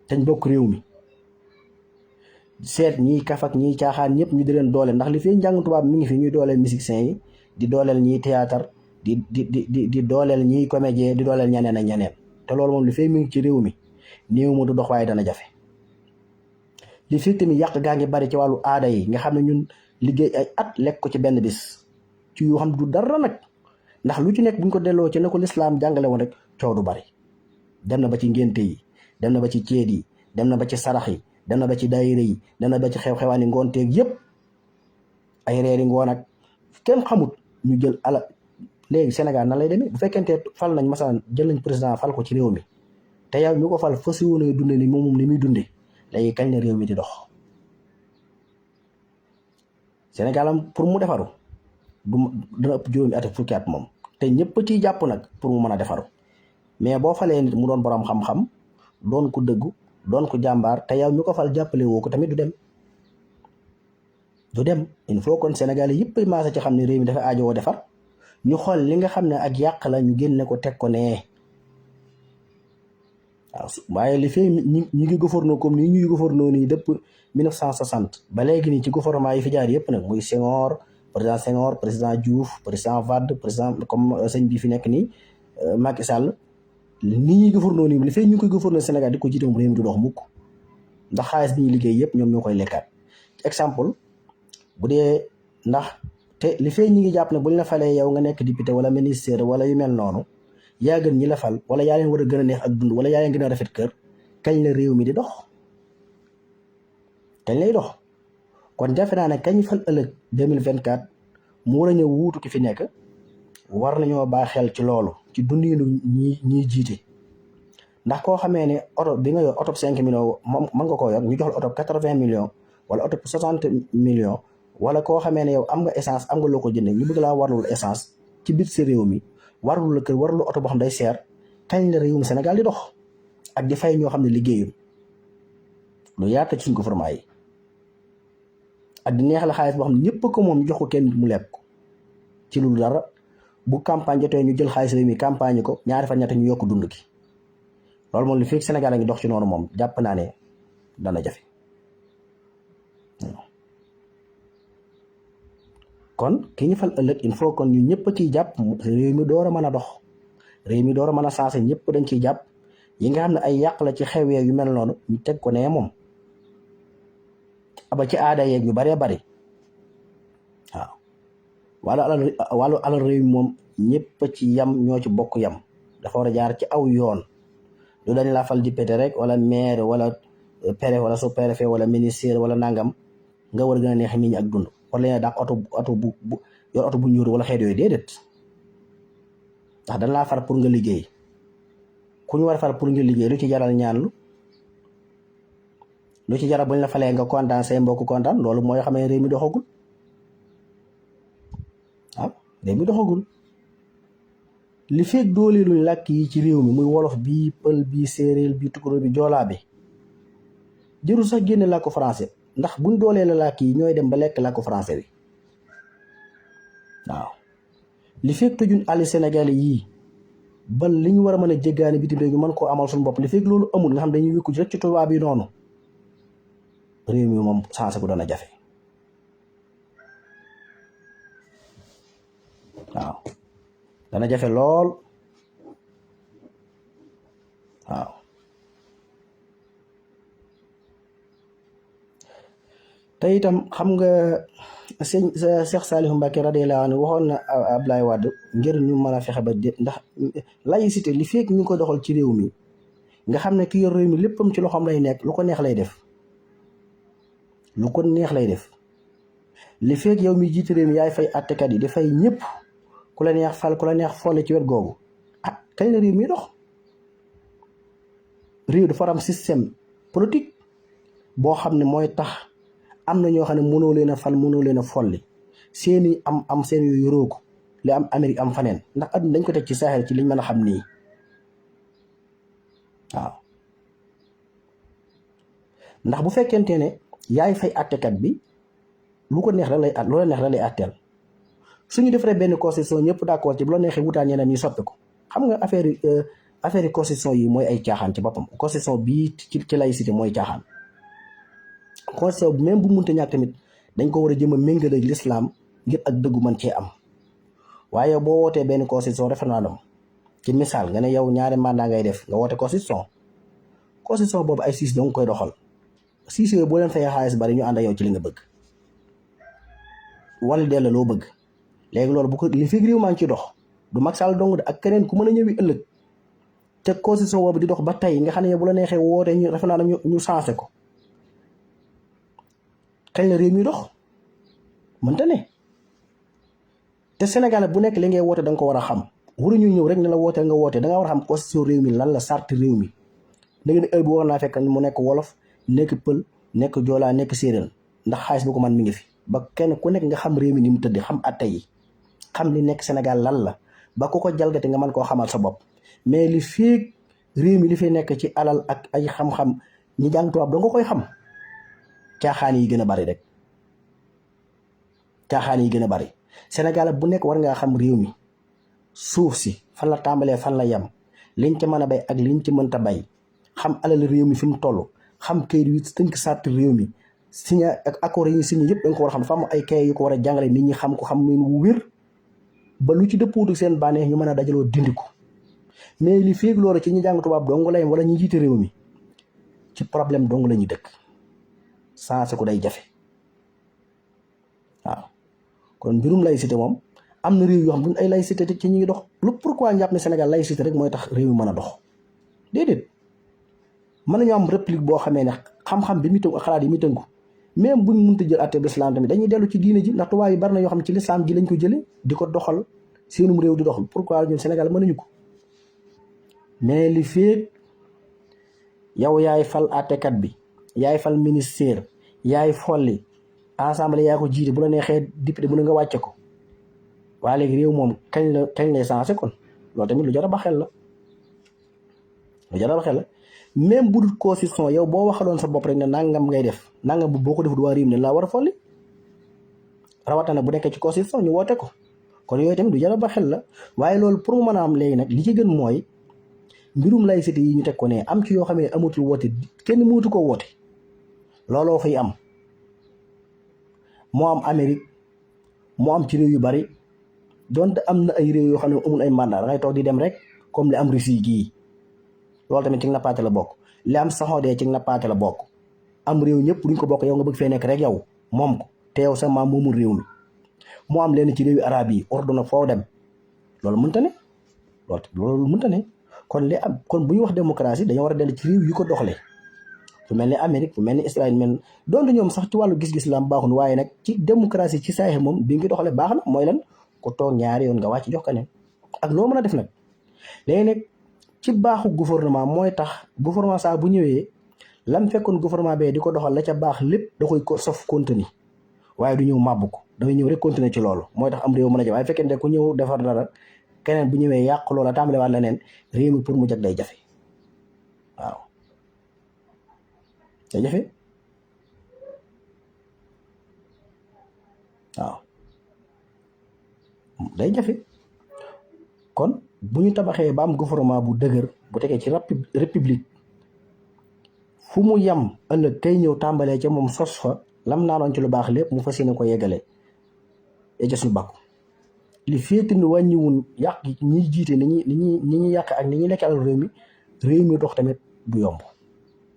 tañ bokk réew mi seet ñiy kaf ak ñiy caaxaan ñëpp ñu di leen dooleel ndax li fee njàng tubaab mi ngi fi ñuy dooleel musiciens yi di dooleel ñiy théâtre di dooleel ñiy comédien di dooleel ñeneen ak ñeneen te loolu moom li fee mi ngi ci réew mi néew ma du dox waaye dana jafe li fekk tamit yàq gaa ngi bari ci wàllu aada yi nga xam ne ñun liggéey ay at lekk ko ci benn bis ci yoo xam du dara nag ndax lu ci nekk buñ ko delloo ci na ko lislaam jàngale woon rek coow du bari dem na ba ci ngénte yi dem na ba ci ceet yi dem na ba ci sarax yi dem na ba ci daayira yi dem na ba ci xew-xewaani ngoonteeg yépp ay reeri ngoon ak kenn xamut ñu jël ala léegi Sénégal nan lay demee bu fekkente fal nañ masalan jël nañ président fal ko ci réew mi te yow ñu ko fal fas yéene dunde ni moom ni muy dunde léegi kañ la réew mi di dox Sénégal am pour mu defaru dina ëpp juróomi at fukki at moom te ñëpp ciy jàpp nag pour mu mën a defaru mais boo falee nit mu doon borom xam-xam doon ko dëggu doon ko jàmbaar te yow ñu ko fal jàppale woo ko tamit du dem il faut kon Sénégal yëpp ay maase ci xam ne réew mi dafa aajowoo defar ñu xool li nga xam ne ak yàq la ñu génne ko teg ko nee waaw waaye li fee ñi ngi gouvernement comme nii ñuy gouvernement nii depuis 1960 ba léegi nii ci gouvernement yi fi jaar yëpp nag muy Senghor président Diouf président Wade président comme sëñ bi fi nekk nii Macky Sall ni ñuy gouvernement nii li fee ñu ngi koy gouvernement Sénégal di ko jiite moom réew mi du dox mukk ndax xaalis bi ñuy liggéey yëpp ñoom ñoo koy lekkaat exemple bu dee ndax te li fee ñi ngi jàpp ne buñ la falee yow nga nekk député wala ministère wala yu mel noonu yaa gën ñi la fal wala yaa leen war a gën a neex ak dund wala yaa leen gën a rafet kër kañ la réew mi di dox kañ lay dox kon jafe naa ne kañ fal ëllëg 2024 mu war a ñëw wuutu ki fi nekk war nañoo bàyyi xel ci loolu ci dundinu ñiy jiite ndax koo xamee ne oto bi nga yor oto 5 millions moom mën nga koo yor ñu jox la oto 80 millions wala oto 60 millions wala koo xamee ne yow am nga essence am nga loo ko jëndee ñu bëgg laa warlul essence ci biir sa réew mi warlu la kër warlu oto boo xam day seer kañ la réewum Sénégal di dox ak di fay ñoo xam ne liggéeyul lu yaata ci suñ gouvernement yi ak di neex la xaalis boo xam ne ñëpp ko moom ñu jox ko kenn mu lekk ko ci lu dara bu campagne jotee ñu jël xaalis réew mi campagne ko ñaari fan ñett ñu yokk dund gi loolu moom li fekk Sénégal a ngi dox ci noonu moom jàpp naa ne dana jafe kon ki ñu fal ëllëg il faut kon ñu ñëpp ciy jàpp réew mi door a mën a dox réew mi door a mën a sensé ñëpp dañ ciy jàpp yi nga xam ne ay yàq la ci xewee yu mel noonu ñu teg ko nee moom aba ci aada yeeg yu baree bari waaw wàllu alal réew mi moom ñëpp ci yam ñoo ci bokk yam dafa war a jaar ci aw yoon lu dañ la fal député rek wala maire wala préfet wala sous-préfet wala ministère wala nangam nga war a gën a neex nit ñi ak dund wala leen dax oto bu yor oto bu ñuul wala xeet yooyu déedéet ndax dañ laa far pour nga liggéey ku ñu war a far pour nga liggéey lu ci jaral ñaanlu lu ci jaral buñ la falee nga kontaan say mbokk kontaan loolu mooy xam ne réew mi doxagul waaw réew mi doxagul li fekk doole luñ làkk yi ci réew mi muy wolof bi pël bi séeréer bi tukulóor bi joolaa bi jërul sax génne làkku français ndax buñ doolee la làkk yi ñooy dem ba lekk làkku français bi waaw li fekk tëjuñ àlli Sénégal yii ba li ñu war a mën a jéggaani bitim réew ñu mën koo amal suñu bopp li fekk loolu amul nga xam dañuy wékku rek ci tubaab yi noonu réew mi moom changé ko doon a jafe waaw dana jafe lool waaw te itam xam nga sëñ Cheikh Saliou Mbacké radiyallahu anhu waxoon na Abdoulaye Wade ngir ñu mën a fexe ba ndax laïcité li fekk ñu ngi ko doxal ci réew mi nga xam ne ki yor réew mi léppam ci loxoom lay nekk lu ko neex lay def lu ko neex lay def li fekk yow mi jiite réew mi yaay fay attekat yi di fay ñëpp ku la neex fal ku la neex folle ci wet googu ah kañ la réew mi dox réew dafa am système politique boo xam ne mooy tax am na ñoo xam ne mënoo leen a fal mënoo leen a folli seeni am seen yu yoroo ko li am Amérique am faneen ndax adduna dañ ko teg ci saaxel ci liñ mën a xam nii waaw ndax bu fekkente ne yaay fay attekat bi lu ko neex la lay lu la neex la lay atteel suñu defaree benn constitution ñëpp d'accord ci bu la neexee wutaan ñeneen ñi soppi ko xam nga affaire yi constitution yi mooy ay caaxaan ci boppam constitution bii ci laïcité mooy caaxaan constitution même bu munte ñàkk tamit dañ ko war a jëm a méngale ak l'islam ngir ak dëggu mën cee am waaye boo wootee benn constitution référendum ci misaal nga ne yow ñaari mandat ngay def nga woote constitution boobu ay siis dong koy doxal siis yooyu boo leen fay xaalis bari ñu ànd ak yow ci li nga bëgg wala dell loo bëgg léegi loolu bu ko li fi réew maa ngi ci dox du Macky Sall dong de ak keneen ku mën a ñëwi ëllëg te constitution boobu di dox ba tey nga xam ne bu la neexee woote ñu référendum ñu changé ko kañ la réew mi dox mënta ne te Sénégal bu nekk li ngay woote da nga ko war a xam waruñu ñëw rek ne la wooteel nga woote da nga war a xam constitution réew mi lan la charte réew mi léegi nag heure bi war naa fekk mu nekk wolof nekk pël nekk joolaa nekk séeréer ndax xaalis bu ko man mi ngi fi ba kenn ku nekk nga xam réew mi ni mu tëdd xam atte yi xam li nekk Sénégal lan la ba ku ko jalgati nga mën koo xamal sa bopp mais li fii réew mi li fi nekk ci alal ak ay xam-xam ñi jàng tubaab danga koy xam caaxaan yi gën a bari rek caaxaan yi gën a bari Sénégal bu nekk war ngaa xam réew mi suuf si fan la tàmbalee fan la yem liñ ci mën a bay ak liñ ci mënta bay xam alal réew mi fi mu toll xam kayit yu tënk sàtt réew mi signé ak accord yi ñu signé yëpp da nga ko war a xam dafa am ay kayit yu ko war a jàngale nit ñi xam ko xam wu wér ba lu ci dëppootu seen bànneex ñu mën a dajaloo dindi ko mais li féeg loolu ci ñi jàng tubaab dong la yem wala ñi jiite réew mi ci problème dong la ñuy dëkk sensé ko day jafe waaw kon mbirum laïcité moom am na réew yoo xam duñ ay laïcité te ci ñu ngi dox lu pourquoi ñu jàpp ne Sénégal laïcité rek mooy tax réew mi mën a dox déedéet mën nañu am république boo xamee ne xam-xam bi mu tënku ak xalaat yi mu tënku même buñ mënta jël àtte l'islam tamit dañuy dellu ci diine ji ndax tubaab yi bari na yoo xam ne ci l'islam ji lañ ko jële di ko doxal seenum réew di doxal pourquoi ñun Sénégal mënuñu ko mais li féeg yow yaay fal àttekat bi yaay fal ministère yaay folli assemblée yaa ko jiite bu la neexee député bu ne nga wàcce ko waa léegi réew moom kañ lay changé kon loolu tamit lu jar a ba xel la lu jar a ba xel la même bu dul constitution yow boo waxaloon sa bopp rek ne nangam ngay def nangam bu boo ko def du waa réew mi ne laa war a folli rawatina bu nekkee ci constitution ñu woote ko kon yooyu tamit du jar a ba xel la waaye loolu pour mu mën a am léegi nag li ci gën mooy mbirum laïcité yi ñu teg ko ne am ci yoo xam ne amatul woote kenn mënatu ko woote looloo fay am moo am Amérique moo am ci réew yu bari donte am na ay réew yoo xam ne amul ay mandat da ngay toog di dem rek comme li am Russie gii loolu tamit ci nappaate la bokk li am saxoodee ci nappaate la bokk am réew ñëpp duñ ko bokk yow nga bëgg fee nekk rek yow moom ko te yow sa maam moomul réew mi moo am leen ci réew yu arab yi ordre foo dem loolu mënta ne loolu mënta ne kon li am kon bu ñu wax démocratie dañoo war a dellu ci réew yu ko doxalee fu mel ni Amérique fu mel ni Israël mel donte ñoom sax ci wàllu gis-gis la am baaxul waaye nag ci démocratie ci saaxe moom bi ngi doxalee baax na mooy lan ku toog ñaari yoon nga wàcc jox keneen ak loo mën a def nag léegi nag ci baaxu gouvernement mooy tax gouvernement saa bu ñëwee lam fekkoon gouvernement bee di ko doxal la ca baax lépp da koy sof contenu waaye du ñëw màbb ko dafay ñëw rek continuer ci loolu mooy tax am réew mën a jëm waaye fekkee ne ku ñëw defar dara keneen bu ñëwee yàq loola tàmbale waat leneen réew mi pour mu jag day jafe waaw day jafe waaw day jafe kon bu ñu tabaxee ba am gouvernement bu dëgër bu tegee ci république fu mu yam ëllëg tey ñëw tàmbalee ca moom sos fa lam naanoon ci lu baax lépp mu fas yéene ko yeggale ya suñu bàkku li féete ni wàññiwun yàq ñi jiite ni ñi yàq ak ni ñuy lekk alal réew mi dox tamit du yomb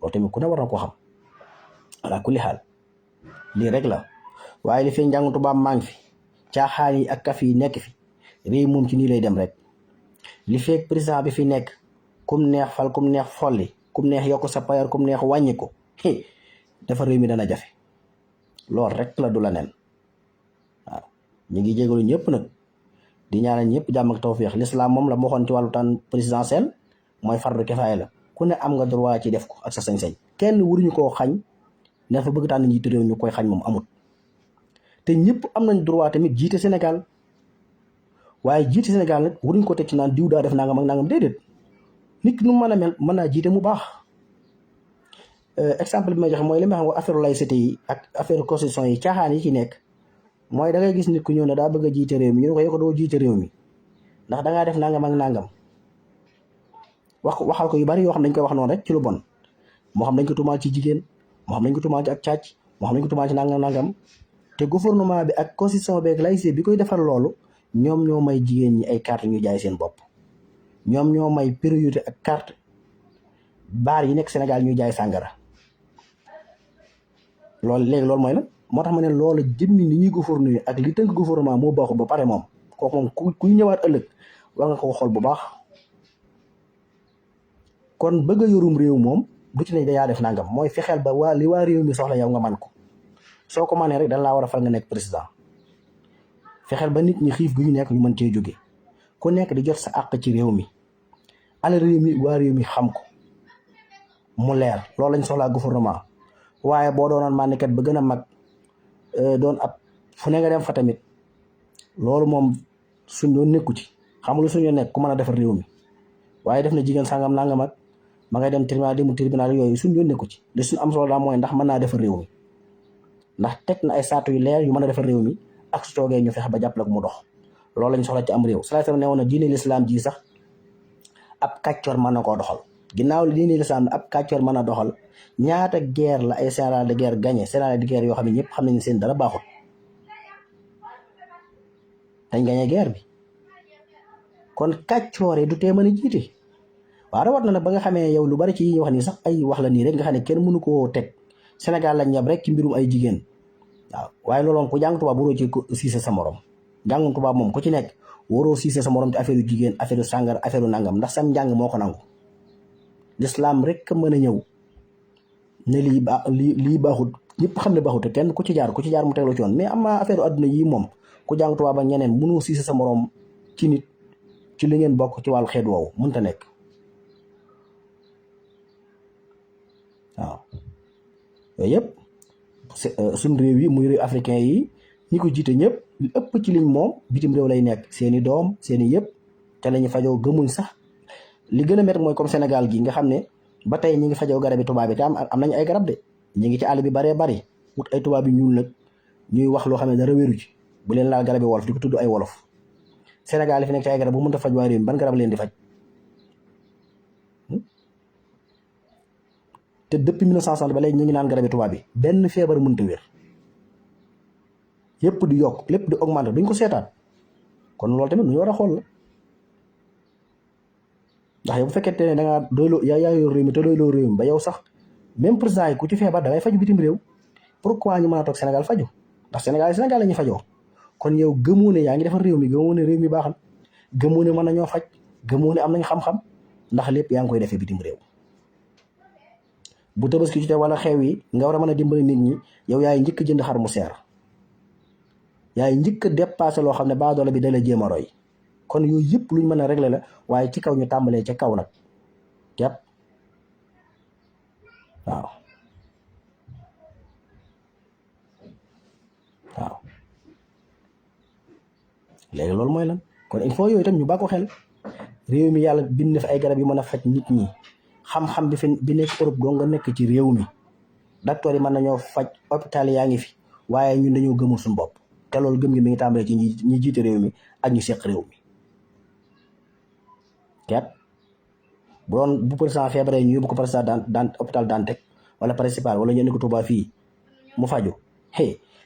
loolu tamit ku ne war na ko xam ala kulli xaal lii rek la waaye li fee njàngu tubaab maa ngi fi caaxaan yi ak kaf yi nekk fi réew moom ci nii lay dem rek li fekk président bi fi nekk kum neex fal kum neex folli kum neex yokk sa payar kum neex wàññi ko dafa réew mi dana jafe loolu rek la du la nen waaw ñu ngi jégalu ñëpp nag di ñaanal ñëpp jàmm ak tawfeex l'islam moom la ma waxoon ci wàllu tànn présidentiel mooy fardu kifaaya la ku ne am nga droit ci def ko ak sa sañ-sañ kenn waruñu koo xañ ne fa bëgg tànn njiitu réew ñu koy xañ moom amut te ñëpp am nañ droit tamit jiite Sénégal waaye jiite Sénégal nag waruñu ko teg ci naan diw daa def nangam ak nangam déedéet nit ki nu mën a mel mën naa jiite mu baax exemple bi may joxe mooy li ma xam nga affaire laïcité yi ak affaire constitution yi caaxaan yi ci nekk mooy da ngay gis nit ku ñëw ne daa bëgg a jiite réew mi ñu ne ko yow ko doo jiite réew mi ndax dangaa def nangam ak nangam waxal ko yu bari yoo xam dañ koy wax noonu rek ci lu bon moo xam dañ ko tumaal ci jigéen moo xam dañ ko tumaal ci ak càcc moo xam dañ ko tumaal ci nangam te gouvernement bi ak constitution bi ak laïcité bi koy defar loolu ñoom ñoo may jigéen ñi ay carte ñu jaay seen bopp ñoom ñoo may priorité ak carte baar yi nekk Sénégal ñuy jaay sàngara loolu léegi loolu mooy la moo tax ma ne loolu jëmmi ni ñuy gouverner ak li tënk gouvernement moo baaxul ba pare moom kooku moom kuy ñëwaat ëllëg war nga ko xool bu baax. kon bëgg a yorum réew moom du ci ne yaa def nangam mooy fexeel ba waa li waa réew mi soxla yow nga man ko soo ko manee rek dañ laa war a fal nga nekk président. fexeel ba nit ñi xiif gi ñu nekk ñu mën cee jóge ku nekk di jot sa àq ci réew mi ala réew mi waa réew mi xam ko mu leer loolu lañ soxlaa gouvernement. waaye boo doonoon màndikat ba gën a mag doon ab fu ne nga dem fa tamit loolu moom suñ yoon nekku ci xamul suñu nekk ku mën a defar réew mi waaye def na jigéen sangam nangam ak ma ngay dem tribunal yooyu suñ yoon nekku ci li suñ am solo daal mooy ndax mën naa defar réew mi ndax teg na ay saatu yu leer yu mën a defar réew mi ak su toogee ñu fexe ba jàppale ko mu dox loolu lañ soxla ci am réew. salaam ne woon na diine lislaam ji sax ab kàccoor mën na koo doxal ginnaaw diine lislaam ab kàccoor mën a doxal ñaata guerre la ay général de guerre gagné général de guerre yoo xam ne ñëpp xam nañ seen dara baaxul dañ gagné guerre bi kon kàccoor yi du tee mën a jiite. waaw rawat na nag ba nga xamee yow lu bari ci yi ñu wax nii sax ay wax la nii rek nga xam ne kenn mënu koo teg Sénégal lañ ñab rek ci mbirum ay jigéen waaw waaye loolu ku jàng tubaab waroo ci siise sa morom jàngum tubaab moom ku ci nekk waroo siise sa morom ci affaire yu jigéen affaire yu sàngar affaire yu nangam ndax sam njàng moo ko nangu. l'islam rek mën a ñëw ne lii baaxut ñëpp xam ne baaxut te kenn ku ci jaar mu tegloo ci yoon mais am na affaire adduna yi moom ku jàng tubaab ak ñeneen mënoo siise sa morom ci nit ci li ngeen bokk ci wàllu xeet woowu mënta nekk waaw. yooyu yëpp suñ réew yi muy réew africain yi ñi ko jiite ñëpp li ëpp ci liñ moom bitim réew lay nekk seeni doom seeni yëpp te lañu fajoo gëmuñ sax li gën a métti mooy comme Sénégal gi nga xam ne ba tey ñi ngi fajoo garab yi tubaab yi te am nañ ay garab de ñi ngi ci àll bi baree bari wut ay tubaab yi ñuul nag ñuy wax loo xam ne dara wéru ci bu leen laal garab yi wolof di ko tudd ay wolof. Sénégal yi fi nekk ci ay garab bu mënta faj waa réew mi ban garab leen di faj te depuis 1960 ba léegi ñu ngi naan garab yi tubaab yi benn feebar mënta wér yëpp di yokk lépp di augmenter duñ ko seetaat kon loolu tamit lu ñu war a xool la ndax yow bu fekkente ne da ngaa doyloo yaa yor réew mi te doyloo réew mi ba yow sax même président yi ku ci feebar da ngay faju bitim réew pourquoi ñu mën a toog Sénégal faju ndax Sénégal la ñuy fajoo kon yow gëmoo ne yaa ngi defar réew mi gëmoo ne réew mi baaxal gëmoo ne mën nañoo faj gëmoo ne am nañ xam-xam ndax lépp yaa ngi koy defee bitim réew. bu tabaski ci te wala xew yi nga war a mën a dimbali nit ñi yow yaay njëkk a jënd xar mu seer yaay njëkk a dépassé loo xam ne baadoolo bi da la jéem a roy kon yooyu yëpp luñ mën a régler la waaye ci kaw ñu tàmbalee ca kaw nag képp waaw léegi loolu mooy lan kon il faut yooyu tam ñu bàkko xel réew mi yàlla bind fi ay garab yi mën a faj nit ñi xam-xam bi nekk Europe doo nga nekk ci réew mi docteur yi mën nañoo faj hôpital yaa ngi fi waaye ñun dañoo gëmul suñu bopp te loolu gëm gi mi ngi tàmbalee ci ñi jiite réew mi ak ñu seq réew mi kepp bu président feebaree ñu yóbbu ko président daan hôpital Dantec wala principal wala ñu indi ko Touba fii mu faju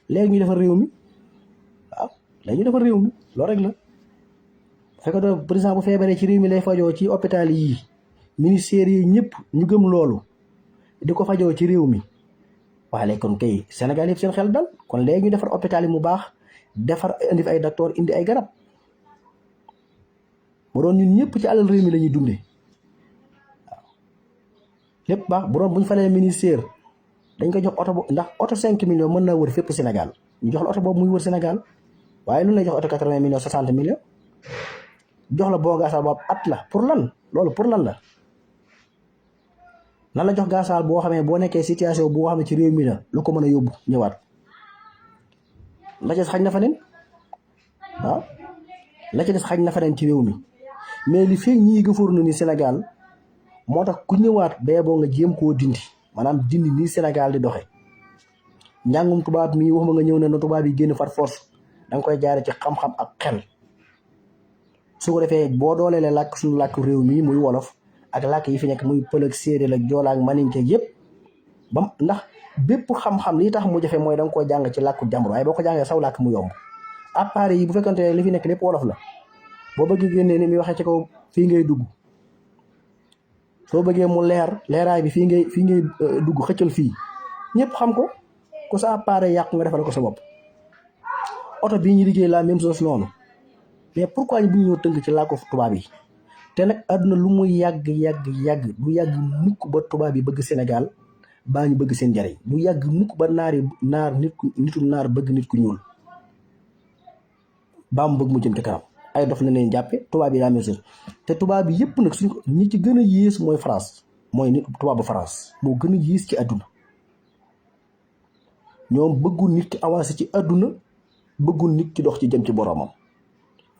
léegi ñu defar réew mi waaw léegi ñu defar réew mi loolu rek la fekk do président bu feebaree ci réew mi lay fajoo ci hôpital yi ministère yi ñëpp ñu gëm loolu di ko fajoo ci réew mi waaye léegi kon kay Sénégal yëpp seen xel dal kon léegi ñu defar hôpital yi mu baax defar indi fi ay docteur indi ay garab bu doon ñun ñëpp ci alal réew mi la ñuy dundee waaw lépp baax bu doon bu ñu falee ministère dañ ko jox oto bu ndax oto 5 millions mën naa wër fépp Sénégal ñu jox la oto boobu muy wër Sénégal waaye lu lay jox oto 80 millions 60 millions jox la boo gaasal boobu at la pour lan loolu pour lan la nan la jox gaasal boo xamee boo nekkee situation boo xam ne ci réew mi la lu ko mën a yóbbu ñëwaat la ca des xañ na fa nen waaw la ca des xañ na fa nen ci réew mi mais li feeg ñii gëfoornu ni Sénégal moo tax ku ñëwaat bee boo nga jéem koo dindi maanaam dindi nii Sénégal di doxe njàngum tubaab mii wax ma nga ñëw ne na tubaab yi génn far force da nga koy jaare ci xam-xam ak xel su ko defee boo dooleele làkk suñu làkk réew mi muy wolof ak làkk yi fi nekk muy pël ak séeréer ak joola ak maninke yëpp bam ndax bépp xam-xam li tax mu jafe mooy da nga koy jàng ci làkku jàmbur waaye boo ko jàngee saw làkk mu yomb appareil yi bu fekkante ne li fi nekk lépp wolof la boo bëggee génnee ni muy waxee ci kaw fii ngay dugg soo bëggee mu leeraay bi fii ngay dugg xëccal fii ñëpp xam ko ku sa appareil yàqu nga defal ko sa bopp. oto bii ñu liggéey la même chose noonu mais pourquoi ñu bu ñu tënk ci làkku tubaab yi te nag àdduna lu muy yàgg du yàgg mukk ba tubaab yi bëgg Sénégal baa ñu bëgg seen njariñ du yàgg mukk ba nitu naar bëgg nit ku ñuul baa mu bëgg mu jëm ci kanam ay dof la leen jàppe tubaab yi la même chose te tubaab yi yëpp nag suñ ko ñi ci gën a yées mooy France mooy nit tubaabu France moo gën a yées ci àdduna ñoom bëggul nit ki avancé ci àdduna bëggul nit ki dox ci jëm ci boroomam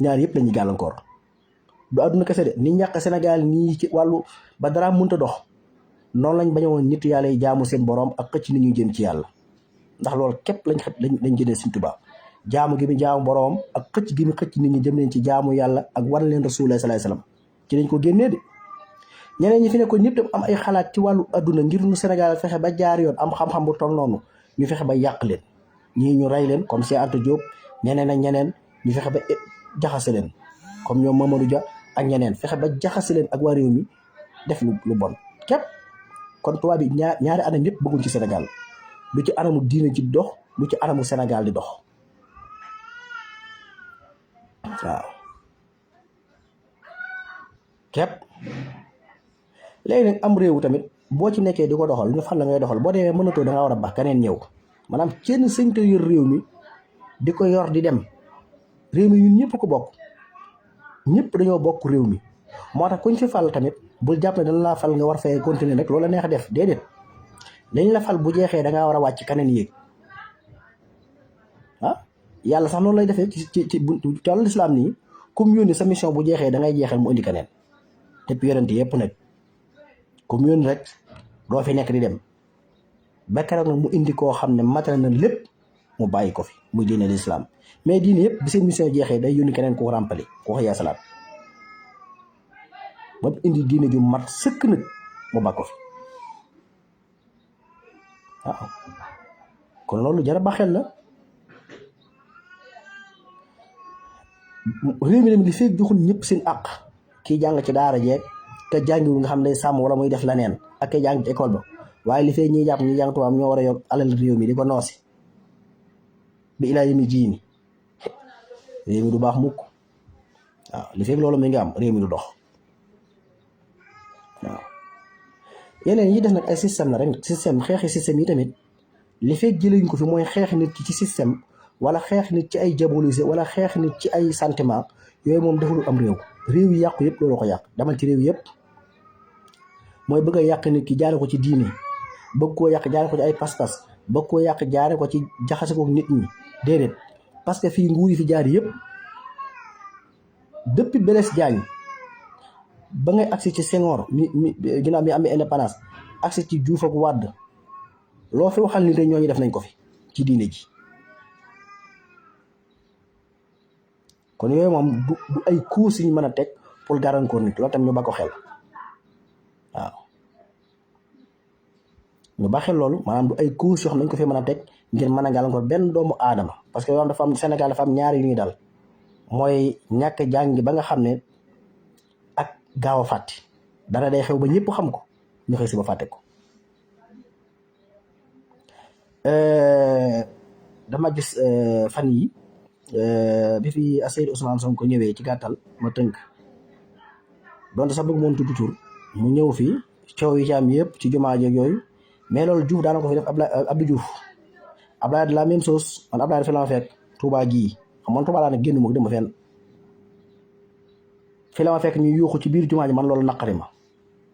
ñaar yëpp lañuy gàllankoor du àdduna kese de ni ñàkk Sénégal nii ci wàllu ba dara mënta dox noonu lañ bañoon nit yàlla yi jaamu seen boroom ak xëcc ni ñuy jëm ci yàlla ndax loolu képp lañ jëlee Sëñ Tuubaa jaamu gi mu jaamu boroom ak xëcc gi mu xëcc nit ñi jëm leen ci jaamu yàlla ak wan leen Rasulullah sallallahu alayhi wasallam ci lañ ko génnee de ñeneen ñi fi nekkoon ñëpp tam am ay xalaat ci wàllu àdduna ngir nu Sénégal fexe ba jaar yoon am xam-xam bu toll noonu ñu fexe ba yàq leen ñii ñu rey leen comme Cheikh Anta Diop ñeneen ak ñeneen ñu fexe ba jaxase leen comme ñoom Mamadou Dia ak ñeneen fexe ba jaxase leen ak waa réew mi def lu bon képp kon tubaab bi ñaari anam yëpp bëggul ci Sénégal lu ci anamu diine ci dox lu ci anamu Sénégal di dox waaw képp léegi nag am réew tamit boo ci nekkee di ko doxal ñu fan la ngay doxal boo demee mënatoo da ngaa war a baax keneen ñëw maanaam kenn sëñta yor réew mi di ko yor di dem réew mi ñun ñëpp ko bokk ñëpp dañoo bokk réew mi moo tax kuñ fi fal tamit bul jàpp ne dañ laa fal nga war fee continuer rek loola neex a def déedéet dañ la fal bu jeexee da ngaa war a wàcc keneen yéeg yàlla sax noonu lay defee ci wàllu lislaam nii comme yónni sa mission bu jeexee da ngay jeexal mu indi keneen te yonent yëpp nag comme yónni rek doo fi nekk di dem ba keroog nag mu indi koo xam ne matal na lépp mu bàyyi ko fi muy diine lislaam mais diine yëpp bi seen mission jeexee day yónni keneen ku ko ràmpali ku ko yeesalaat ba indi diine ju mat sëkk nag mu ba ko fi waaw kon loolu jar a ba xel la réew mi li fekk joxul ñëpp seen àq kii jàng ci daara jeeg te jàngiwul nga xam ne sàmm wala muy def leneen ak kii jàng ci école ba waaye li fekk ñiy jàpp ñi jàng tubaab ñoo war a yor alal réew mi di ko noosi bi ilaa yemi jiini réew mi du baax mukk waaw li fekk loolu mi ngi am réew mi du dox waaw yeneen yi def nag ay système la rek système xeexi système yi tamit li fekk jëleñ ko fi mooy xeex nit ki ci système wala xeex nit ci ay diabolisé wala xeex nit ci ay sentiment yooyu moom deful am réew yi yàqu yëpp loolu ko yàq demal ci réew yëpp mooy bëgg a yàq nit ki jaare ko ci diine bëgg koo yàq jaare ko ci ay pas-pas bëgg koo yàq jaare ko ci jaxase ko nit ñi déedéet parce que fii nguur yi fi jaar yëpp depuis Blaise Diagne ba ngay agsi ci Senghor ginnaaw mi amee indépendance agsi ci Diouf ak Wade loo fi waxal nit rek ñooñu def nañ ko fi ci diine ji kon yooyu moom du ay couches yi ñu mën a teg pour gàllankoor nit loolu tam ñu ba ko xel waaw ñu ba xel loolu maanaam du ay couches yoo xam ne dañ ko fi mën a teg ngir mën a gàllankoor benn doomu aadama parce que yoon dafa am Sénégal dafa am ñaari yu ñuy dal mooy ñàkk jàngi ba nga xam ne ak gaaw a fàtte dara day xew ba ñëpp xam ko ñu xëy si ba fàtte ko dama gis fan yi bi fi Seydou Ousmane Sonko ñëwee ci gàttal ma tënk donte sax bëgg moon tudd tur mu ñëw fii coow yi ci am yëpp ci jumaa jeeg yooyu mais loolu Diouf daana ko fi def Abdou Diouf Abdoulaye de la même chose man Abdoulaye fi la ma fekk Touba gii xam man Touba laa ne génn moom dem fenn fi la ma fekk ñu yuuxu ci biir jumaa ji man loolu naqari ma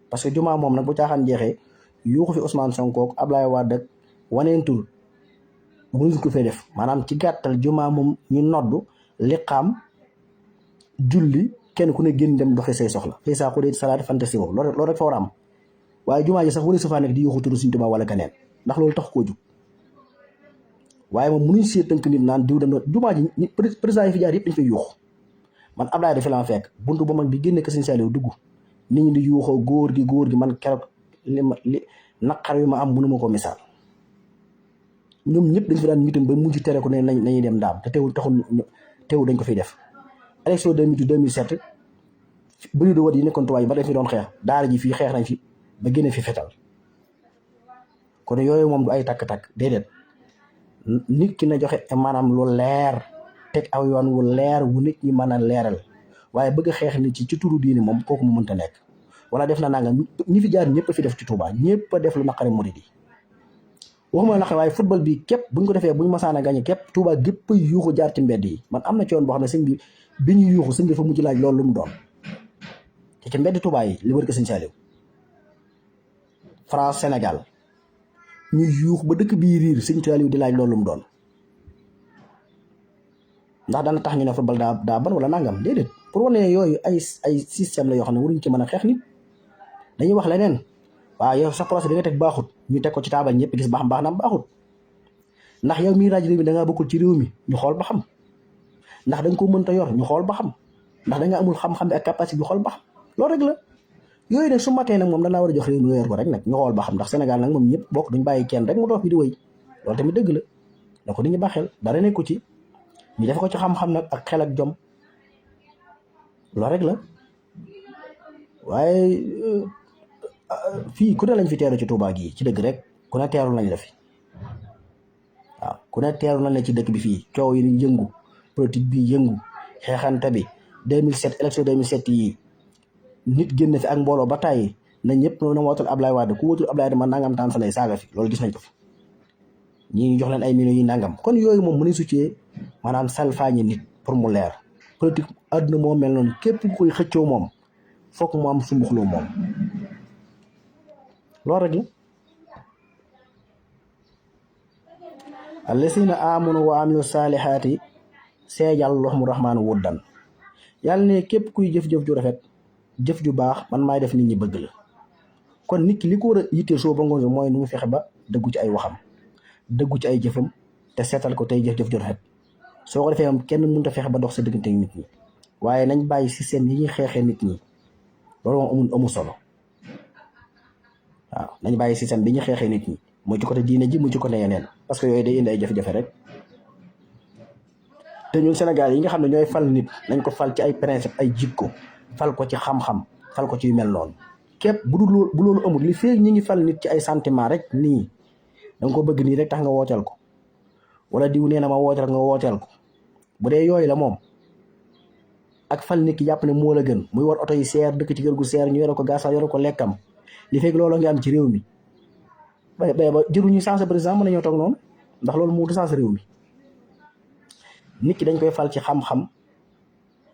parce que jumaa moom nag bu caaxaan jeexee yuuxu fi Ousmane Sonko Abdoulaye Wade ak waneen tur mënuñ ko fee def maanaam ci gàttal jumaa moom ñu noddu liqaam julli kenn ku ne génn dem doxi say soxla fii saa ku dee salaati fantasi boobu loolu rek fa war a am waaye jumaa ji sax wala su faa nekk di yuuxu turu Sëriñ Tuubaa wala keneen ndax loolu tax koo jug waaye moom mënuñ see tënk nit naan diw dañoo jumaa ji président yi fi jaar yëpp dañ fay yuuxu man Abdoulaye dafi la ma fekk buntu ba mag bi génne ko Sëriñ Saliou dugg nit ñi di yuuxoo góor gi man keroog li naqar yu ma am mënuma ko misaal ñoom ñëpp dañ fi daan mitin ba mujj tere ko ne nañuy dem ndaam te teewul dañ ko fiy def élection 2007 bëri do wat yi nekkoon tubaab yi ba dañ fi doon xeex daara ji fii xeex nañ fi ba génne fi fetal kon yooyu moom du ay takk-takk déedéet nit ki na joxe maanaam lu leer teg aw yoon wu leer wu nit ñi mën a leeral waaye bëgg a xeex nit ci turu diini moom kooku mu mënta nekk. wala def na nangam ñi fi jaar ñëpp a fi def ci Touba ñëpp a def lu naqari murid yi waxuma naqari waaye football bi képp buñ ko defee buñ masaan a gañe képp Touba gépp a yuuxu jaar ci mbedd yi man am na ci yoon boo xam ne sëñ bi ñu yuuxu sëñ bi fa mujj laaj loolu lu mu doon te ci mbedd Touba yi li wër ko sëñ Saliou France Sénégal ñu yuux ba dëkk bii riir sëñ Saliou di laaj loolu lu mu doon ndax dana tax ñu ne football daa ban wala nangam déedéet pour wane ne yooyu ay système la yoo xam ne waruñ ci mën a xeex nit dañuy wax leneen waaw yow sa procès bi nga teg baaxut ñu teg ko ci taabal ñëpp gis ba xam baax na am baaxut ndax yow mii rajo bi da ngaa bokkul ci réew mi ñu xool ba xam ndax da nga ko mënta yor ñu xool ba xam ndax da nga amul xam-xam bi ak capacité bi xool ba xam loolu rek la yooyu nag su matee nag moom danaa war a jox réew mi nga yor ko rek nag ñu xool ba xam ndax Sénégal nag moom ñëpp bokk duñ bàyyi kenn rek mu toog fi di wéy loolu tamit dëgg la da ko nit ñi baaxel dara nekku ci ñu def ko ci xam-xam nag ak xel ak jom loolu rek la waaye fii ku ne lañ fi teeru ci Touba gii ci dëgg rek ku ne teeru nañ la fi waaw ku ne teeru nañ la ci dëkk bi fii coow yi yëngu politique bi yëngu xeexante bi 2007 élection 2007 yi nit génn fi ak mbooloo ba tàyyi na ñëpp na wootal Ablaye Wade ku wootul Ablaye Wade man nangam taan sa lay saaga fi loolu gis nañ ko fi ñii ñu jox leen ay millions yi nangam kon yooyu moom mënuñ su cee maanaam salfaañi nit pour mu leer politique àdduna moo mel noonu képp ku koy xëccoo moom fokk mu am sumbuxloo moom loolu rek la allasina amanu wa amilu saalihaati seejal lahum rahmaanu wuddan yàlla ne képp kuy jëf-jëf ju rafet jëf ju baax man maay def nit ñi bëgg la kon nit ki li ko war a yitteel soo ba ngoon mooy nu mu fexe ba dëggu ci ay waxam dëggu ci ay jëfam te seetal ko tey jëf-jëf ju rafet soo ko defee am kenn mënut a fexe ba dox sa diggante nit ñi waaye nañ bàyyi système yi ñuy xeexee nit ñi loolu moom amul solo waaw nañ bàyyi système bi ñu xeexee nit ñi mu ci côté diine ji mu ci côté yeneen parce que yooyu day indi ay jafe-jafe rek te ñun Sénégal yi nga xam ne ñooy fal nit nañ ko fal ci ay principe ay jikko fal ko ci xam-xam fal ko ci yu mel noonu képp bu loolu amul li feeg ñi ngi fal nit ci ay sentiment rek nii da nga ko bëgg nii rek tax nga wooteel ko wala diw nee na ma wooteel nga wooteel ko bu dee yooyu la moom ak fal nit ki jàpp ne moo la gën muy war oto yi seer dëkk ci kër gu seer ñu yore ko gaasa yore ko lekkam li fekk loolu nga am ci réew mi ba jëruñu changé président mën nañoo toog noonu ndax loolu moo du changé réew mi nit ki dañ koy fal ci xam-xam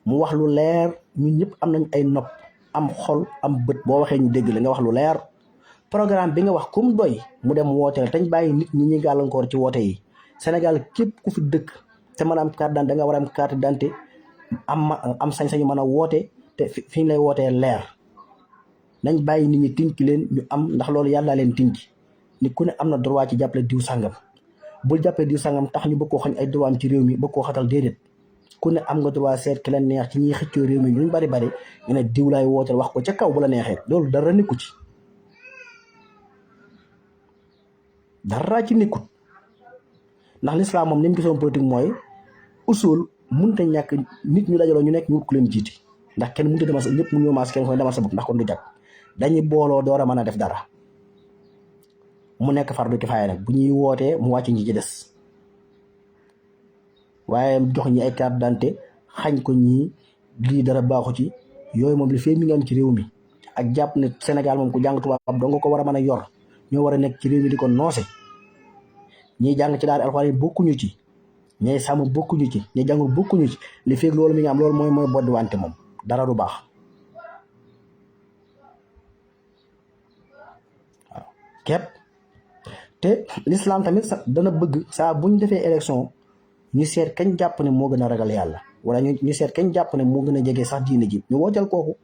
mu wax lu leer ñun ñëpp am nañ ay nopp am xol am bët boo waxee ñu dégg la nga wax lu leer programme bi nga wax kum doy mu dem wooteel tañ bàyyi nit ñi ñuy gàllankoor ci woote yi Sénégal képp ku fi dëkk te mën a am carte d'identité da nga war a am carte d'identité am sañ-sañu mën a woote te fi ñu lay wootee leer nañ bàyyi nit ñi tinki leen ñu am ndax loolu yàlla leen tinki nit ku ne am na droit ci jàppale diw sàngam bul jàppale diw sàngam tax ñu bëgg koo xañ ay droit am ci réew mi bëgg koo xatal déedéet ku ne am nga droit seet ki leen neex ci ñiy xëccoo réew mi ñu bari bari ñu ne diw laay wooteel wax ko ca kaw bu la neexee loolu dara nekku ci dara ci nekkut ndax l'islam moom ni mu gisoon politique mooy usul mënut a ñàkk nit ñu dajaloo ñu nekk ñu wut ku leen jiiti ndax kenn mënut a demal sa ñëpp mu ñëw maas kenn koy demal sa bopp ndax kon du jag dañuy booloo door a mën a def dara mu nekk fardu kifaaya nag bu ñuy wootee mu wàcc ñi ci des waaye jox ñi ay carte d'identité xañ ko ñii lii dara baaxu ci yooyu moom li fee mi ngi am ci réew mi ak jàpp ne Sénégal moom ku jàng tubaab doo nga ko war a mën a yor ñoo war a nekk ci réew mi di ko noose ñiy jàng ci daara alxuraan yi bokkuñu ci ñay sàmm bokkuñu ci ñay jàngul bokkuñu ci li feeg loolu mi ngi am loolu mooy boddi wante moom dara du baax waaw képp te l'islam tamit dana bëgg saa bu ñu defee élection ñu seet kañ jàpp ne moo gën a ragal yàlla wala ñu seet kañ jàpp ne moo gën a jege sax diine ji ñu wooteel kooku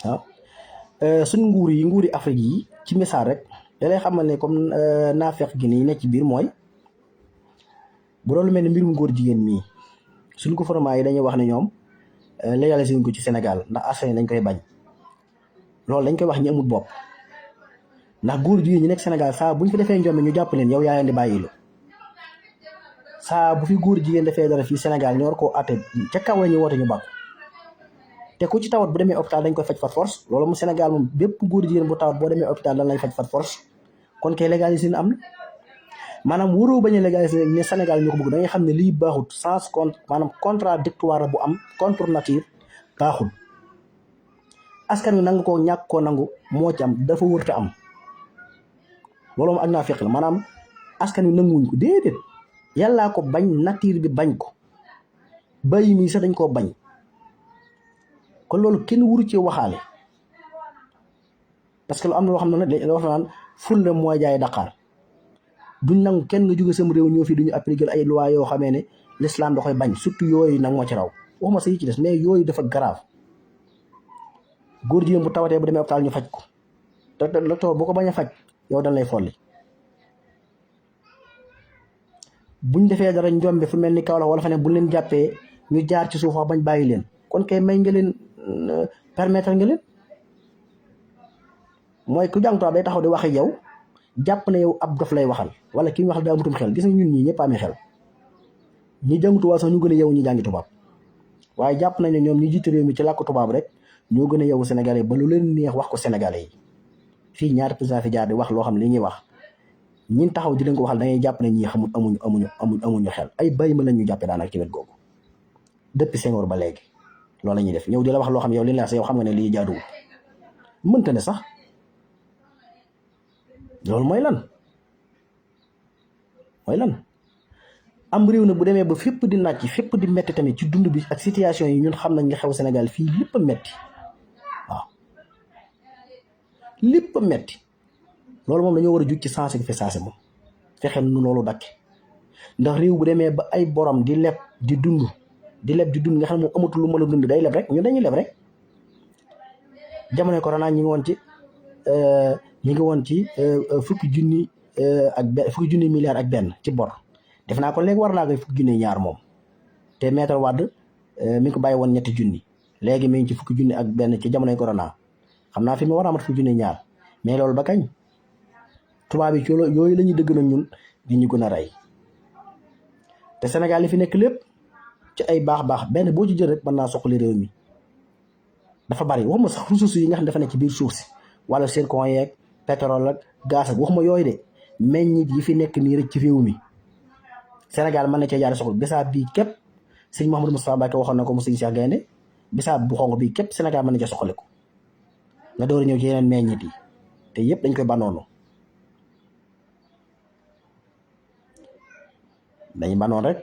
waaw suñ nguuri Afrique yi ci misaal rek da lay xamal ne comme naafeq gi nii nekk ci biir mooy bu doon lu mel ne mbirum góor jigéen mii suñ gouvernement yi dañuy wax ne ñoom légalisé wuñ ko ci Sénégal ndax askan dañ koy bañ loolu dañ koy wax ñi amul bopp ndax góor jigéen ñi nekk Sénégal saa buñ fi defee njombe ñu jàpp leen yow yaa leen di bàyyilu saa bu fi góor jigéen defee dara fii Sénégal ñu war koo àtte ca kaw la ñu woote ñu bàkku te ku ci tawat bu demee hôpital dañ koy faj far force loolu mu Sénégal moom bépp góor jigéen bu tawat boo demee hôpital dañ lay faj far force kon kay légalisé na am na maanaam waroo bañ a légaliser ne Sénégal ñoo ko bëgg da ngay xam ne lii baaxut sens contre maanaam contradictoire bu am contre nature baaxul askan wi nangu ko ñàkk koo nangu moo ci am dafa wërta am loolu moom ak naa fekk la maanaam askan wi nanguwuñ ko déedéet yàllaa ko bañ nature bi bañ ko bàyyi mi sax dañ koo bañ kon loolu kenn wuru ci waxaale parce que lu am na loo xam ne nag dañoo wax naan ful la mooy jaay Dakar duñ nangu kenn nga jóge sam réew ñoo fi duñu appliquer ay loi yoo xamee ne l'islam da koy bañ surtout yooyu nag moo ci raw waxuma sa yi ci des mais yooyu dafa grave góor jigéen bu tawatee bu demee hôpital ñu faj ko te la taw boo ko bañ a faj yow dañ lay folli buñ defee dara njombe fu mel ni Kaolack wala fa ne buñ leen jàppee ñu jaar ci suuf wax bañ bàyyi leen kon kay may nga leen permettre nga leen mooy ku jàng tubaab day taxaw di wax ak yow jàpp ne yow ab dof lay waxal wala ki ñu wax daa amutum xel gis nga ñun ñii ñëpp amee xel ñi jàng tubaab sax ñu gën a yow ñi jàngi tubaab waaye jàpp nañ ne ñoom ñi jiite réew mi ci làkk tubaab rek ñoo gën a yow Sénégalais ba lu leen neex wax ko Sénégalais yi fii ñaari président fi jaar di wax loo xam ne li ñuy wax ñin taxaw di leen ko waxal da ngay jàpp ne ñii xamul amuñu xel ay bàyyi ma lañ ñu jàppee daanaka ci wet googu depuis Senghor ba léegi loolu la ñuy def ñëw di la wax loo xam yow li la yow xam nga ne lii jaaduwul mënta ne sax loolu mooy lan am réew na bu demee ba fépp di naaj ci fépp di metti tamit ci dund bi ak situation yi ñun xam nañ li xew Sénégal fii lépp a metti waaw lépp a metti loolu moom dañoo war a jug ci sensé fi saase moom fexe nu loolu dakke ndax réew bu demee ba ay borom di leb di dund nga xam ne moom amatul lu mën a dund day leb rek ñun dañuy leb rek jamono corona ñi ngi woon ci fukki junni milliards ak benn ci bor def naa ko léegi war naa koy fukki junni ñaar moom te maître Wade mi ngi ko bàyyi woon ñetti junni léegi mi ngi ci fukki junni ak benn ci jamonoy corona xam naa fi mu war a amat fukki junni ñaar mais loolu ba kañ tubaab yi yooyu la ñuy dëgg nag ñun di ñu gën a rey te Sénégal li fi nekk lépp ci ay baax benn boo ci jël rek mën naa soxali réew mi dafa bari waxuma sax ressources yi nga xam ne dafa nekk ci biir suuf si wala zircon yeeg pétrole ak gaz ak waxuma yooyu de meññit yi fi nekk nii rek ci réew mi Sénégal mën na cee jaare soxla bisaab bii képp sëñ Mouhamadou Moustapha Mbacké waxoon na ko mu sëñ Cheikh Gaynde bisaab bu xonq bii képp Sénégal mën na cee soxale ko nga door a ñëw ci yeneen meññit yi te yëpp dañ koy banoonu dañu banoon rek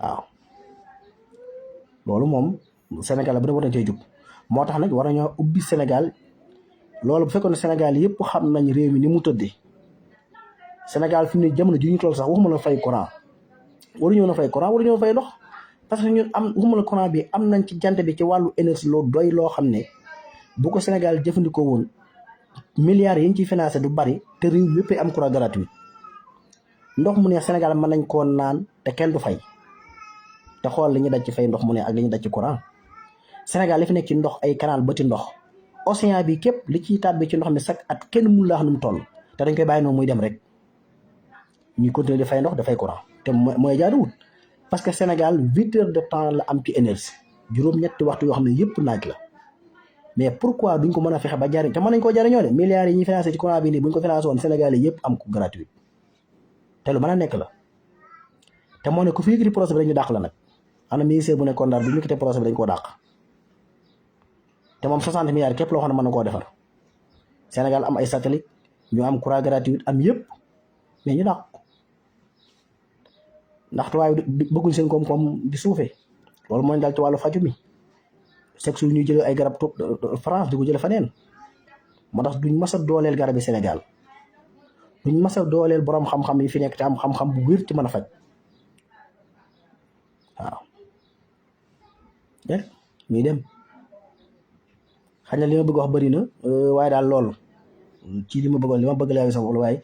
waaw loolu moom Sénégal bu ne war na cee jug moo tax nag war nañoo ubbi Sénégal loolu bu fekkoon ne Sénégal yëpp xam nañ réew mi ni mu tëddee Sénégal fi mu ne jamono ji ñu toll sax waxuma la fay courant waruñoo na fay courant waruñoo fay ndox parce que ñun waxuma la courant bi am nañ ci jant bi ci wàllu énergie loo doy loo xam ne bu ko Sénégal jëfandikoo woon milliards yi ñu ciy financé du bari te réew mi yëpp am courant gratuit ndox mu ne Sénégal mën nañ koo naan te kenn du fay te xool li ñu daj ci fay ndox mu ne ak li ñu daj ci courant Sénégal li fi nekk ci ndox ay canal ba ci ndox océan bi képp li ciy tàbbi ci ndox mi chaque at kenn mënu la wax nu mu toll te dañ koy bàyyi noonu muy dem rek ñuy continuer di fay ndox dafay courant te mooy jaaduwul parce que Sénégal 8 heures de temps la am ci énergie juróom-ñetti waxtu yoo xam ne yëpp naaj la mais pourquoi duñ ko mën a fexe ba jariñ te mën nañ koo jariñoo de milliards yi ñuy financé ci courant bi nii buñ ko financé woon Sénégal yi yëpp am ko gratuit te lu mën a nekk la te moo ne ku fi yëkkati projet bi dañu dàq la nag am na ministère bu nekkoon daal bu ñu yëkkatee projet bi dañ koo dàq te moom 60 milliards képp loo xam ne mën na koo defar Sénégal am ay satellite ñu am courant gratuit am yëpp mais ñu dàq ndax tubaab yi bëgguñ seen koom-koom di suufee loolu mooy daal ci wàllu faju mi chaque jour ñuy jëlee ay garab France di ko jëlee faneen moo tax duñ mas a dooleel garab yi Sénégal duñ mas a dooleel borom xam-xam yi fi nekk te am xam-xam bu wér ci mën a faj waaw rek ñuy dem xëy na li ma bëgg wax bëri na waaye daal loolu ci li ma bëgg laa sax waaye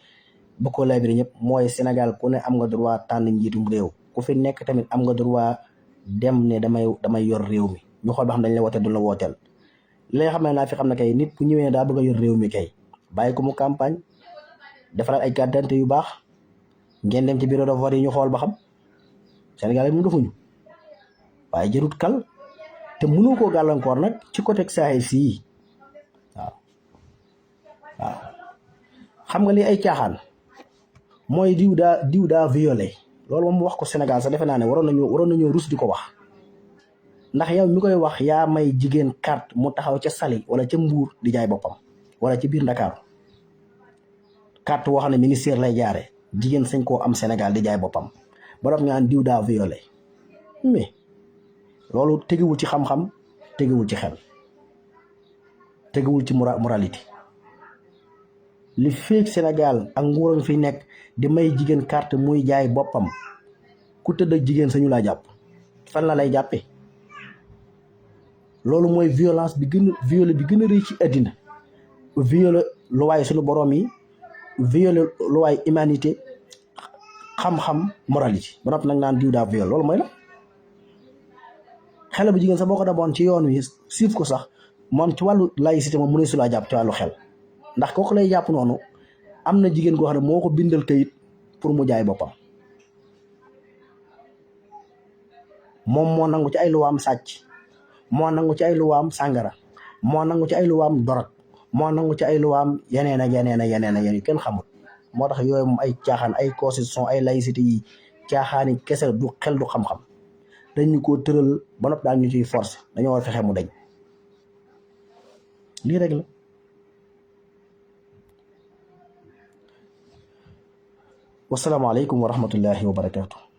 bokkoo lay bi ñëpp mooy Sénégal ku ne am nga droit tànn njiitum réew ku fi nekk tamit am nga droit dem ne damay yor réew mi ñu xool ba xam dañ la wooteel du la wooteel li nga xam ne naa fi xam ne kay nit bu ñëwee daa bëgg a yor réew mi kay bàyyi ko mu campagne defaraat ay carte d'identité yu baax ngeen dem ci bureau de vote yi ñu xool ba xam Sénégal yi mu defuñu waaye jërut kal te mënoo koo gàllankoor nag ci côté Sahel sii waaw xam nga li ay caaxaan mooy diw daa violé loolu moom wax ko Sénégal sax defe naa ne waroon nañoo rus di ko wax ndax yow mi koy wax yaa may jigéen carte mu taxaw ca Saly wala ca Mbuur di jaay boppam wala ci biir Ndakaaru carte woo xam ne ministère lay jaare jigéen sañ koo am Sénégal di jaay boppam ba doon ñaan diw daa violé mais loolu tegewul ci xam-xam tegewul ci xel tegewul ci moralité li feek Sénégal ak nguuram fi nekk di may jigéen carte muy jaay boppam ku tëdd ak jigéen sañu laa jàpp fan la lay jàppee loolu mooy violence bi gën a rëy ci àddina violé luwaay suñu borom yi violé luwaay humanité xam-xam moralité ba noppi nag naan diw daa violé loolu mooy la xale bu jigéen sax boo ko demoon ci yoon wi siif ko sax moom ci wàllu laïcité moom mu ne su laa jàpp ci wàllu xel ndax kooku lay jàpp noonu am na jigéen goo xam ne moo ko bindal kayit pour mu jaay boppam moom moo nangu ci ay luwaam sàcc moo nangu ci ay luwaam sàngara moo nangu ci ay luwaam dorog moo nangu ci ay luwaam yeneen ak yeneen yu kenn xamul moo tax yooyu moom ay caaxaan ay constitution ay laïcité yi caaxaani kese du xel du xam-xam dañu ko tëral ba noppi daal ñu ciy force dañoo war a fexe mu dañ lii rek la wasalaamaaleykum wa rahmatullahi wa barakaatu.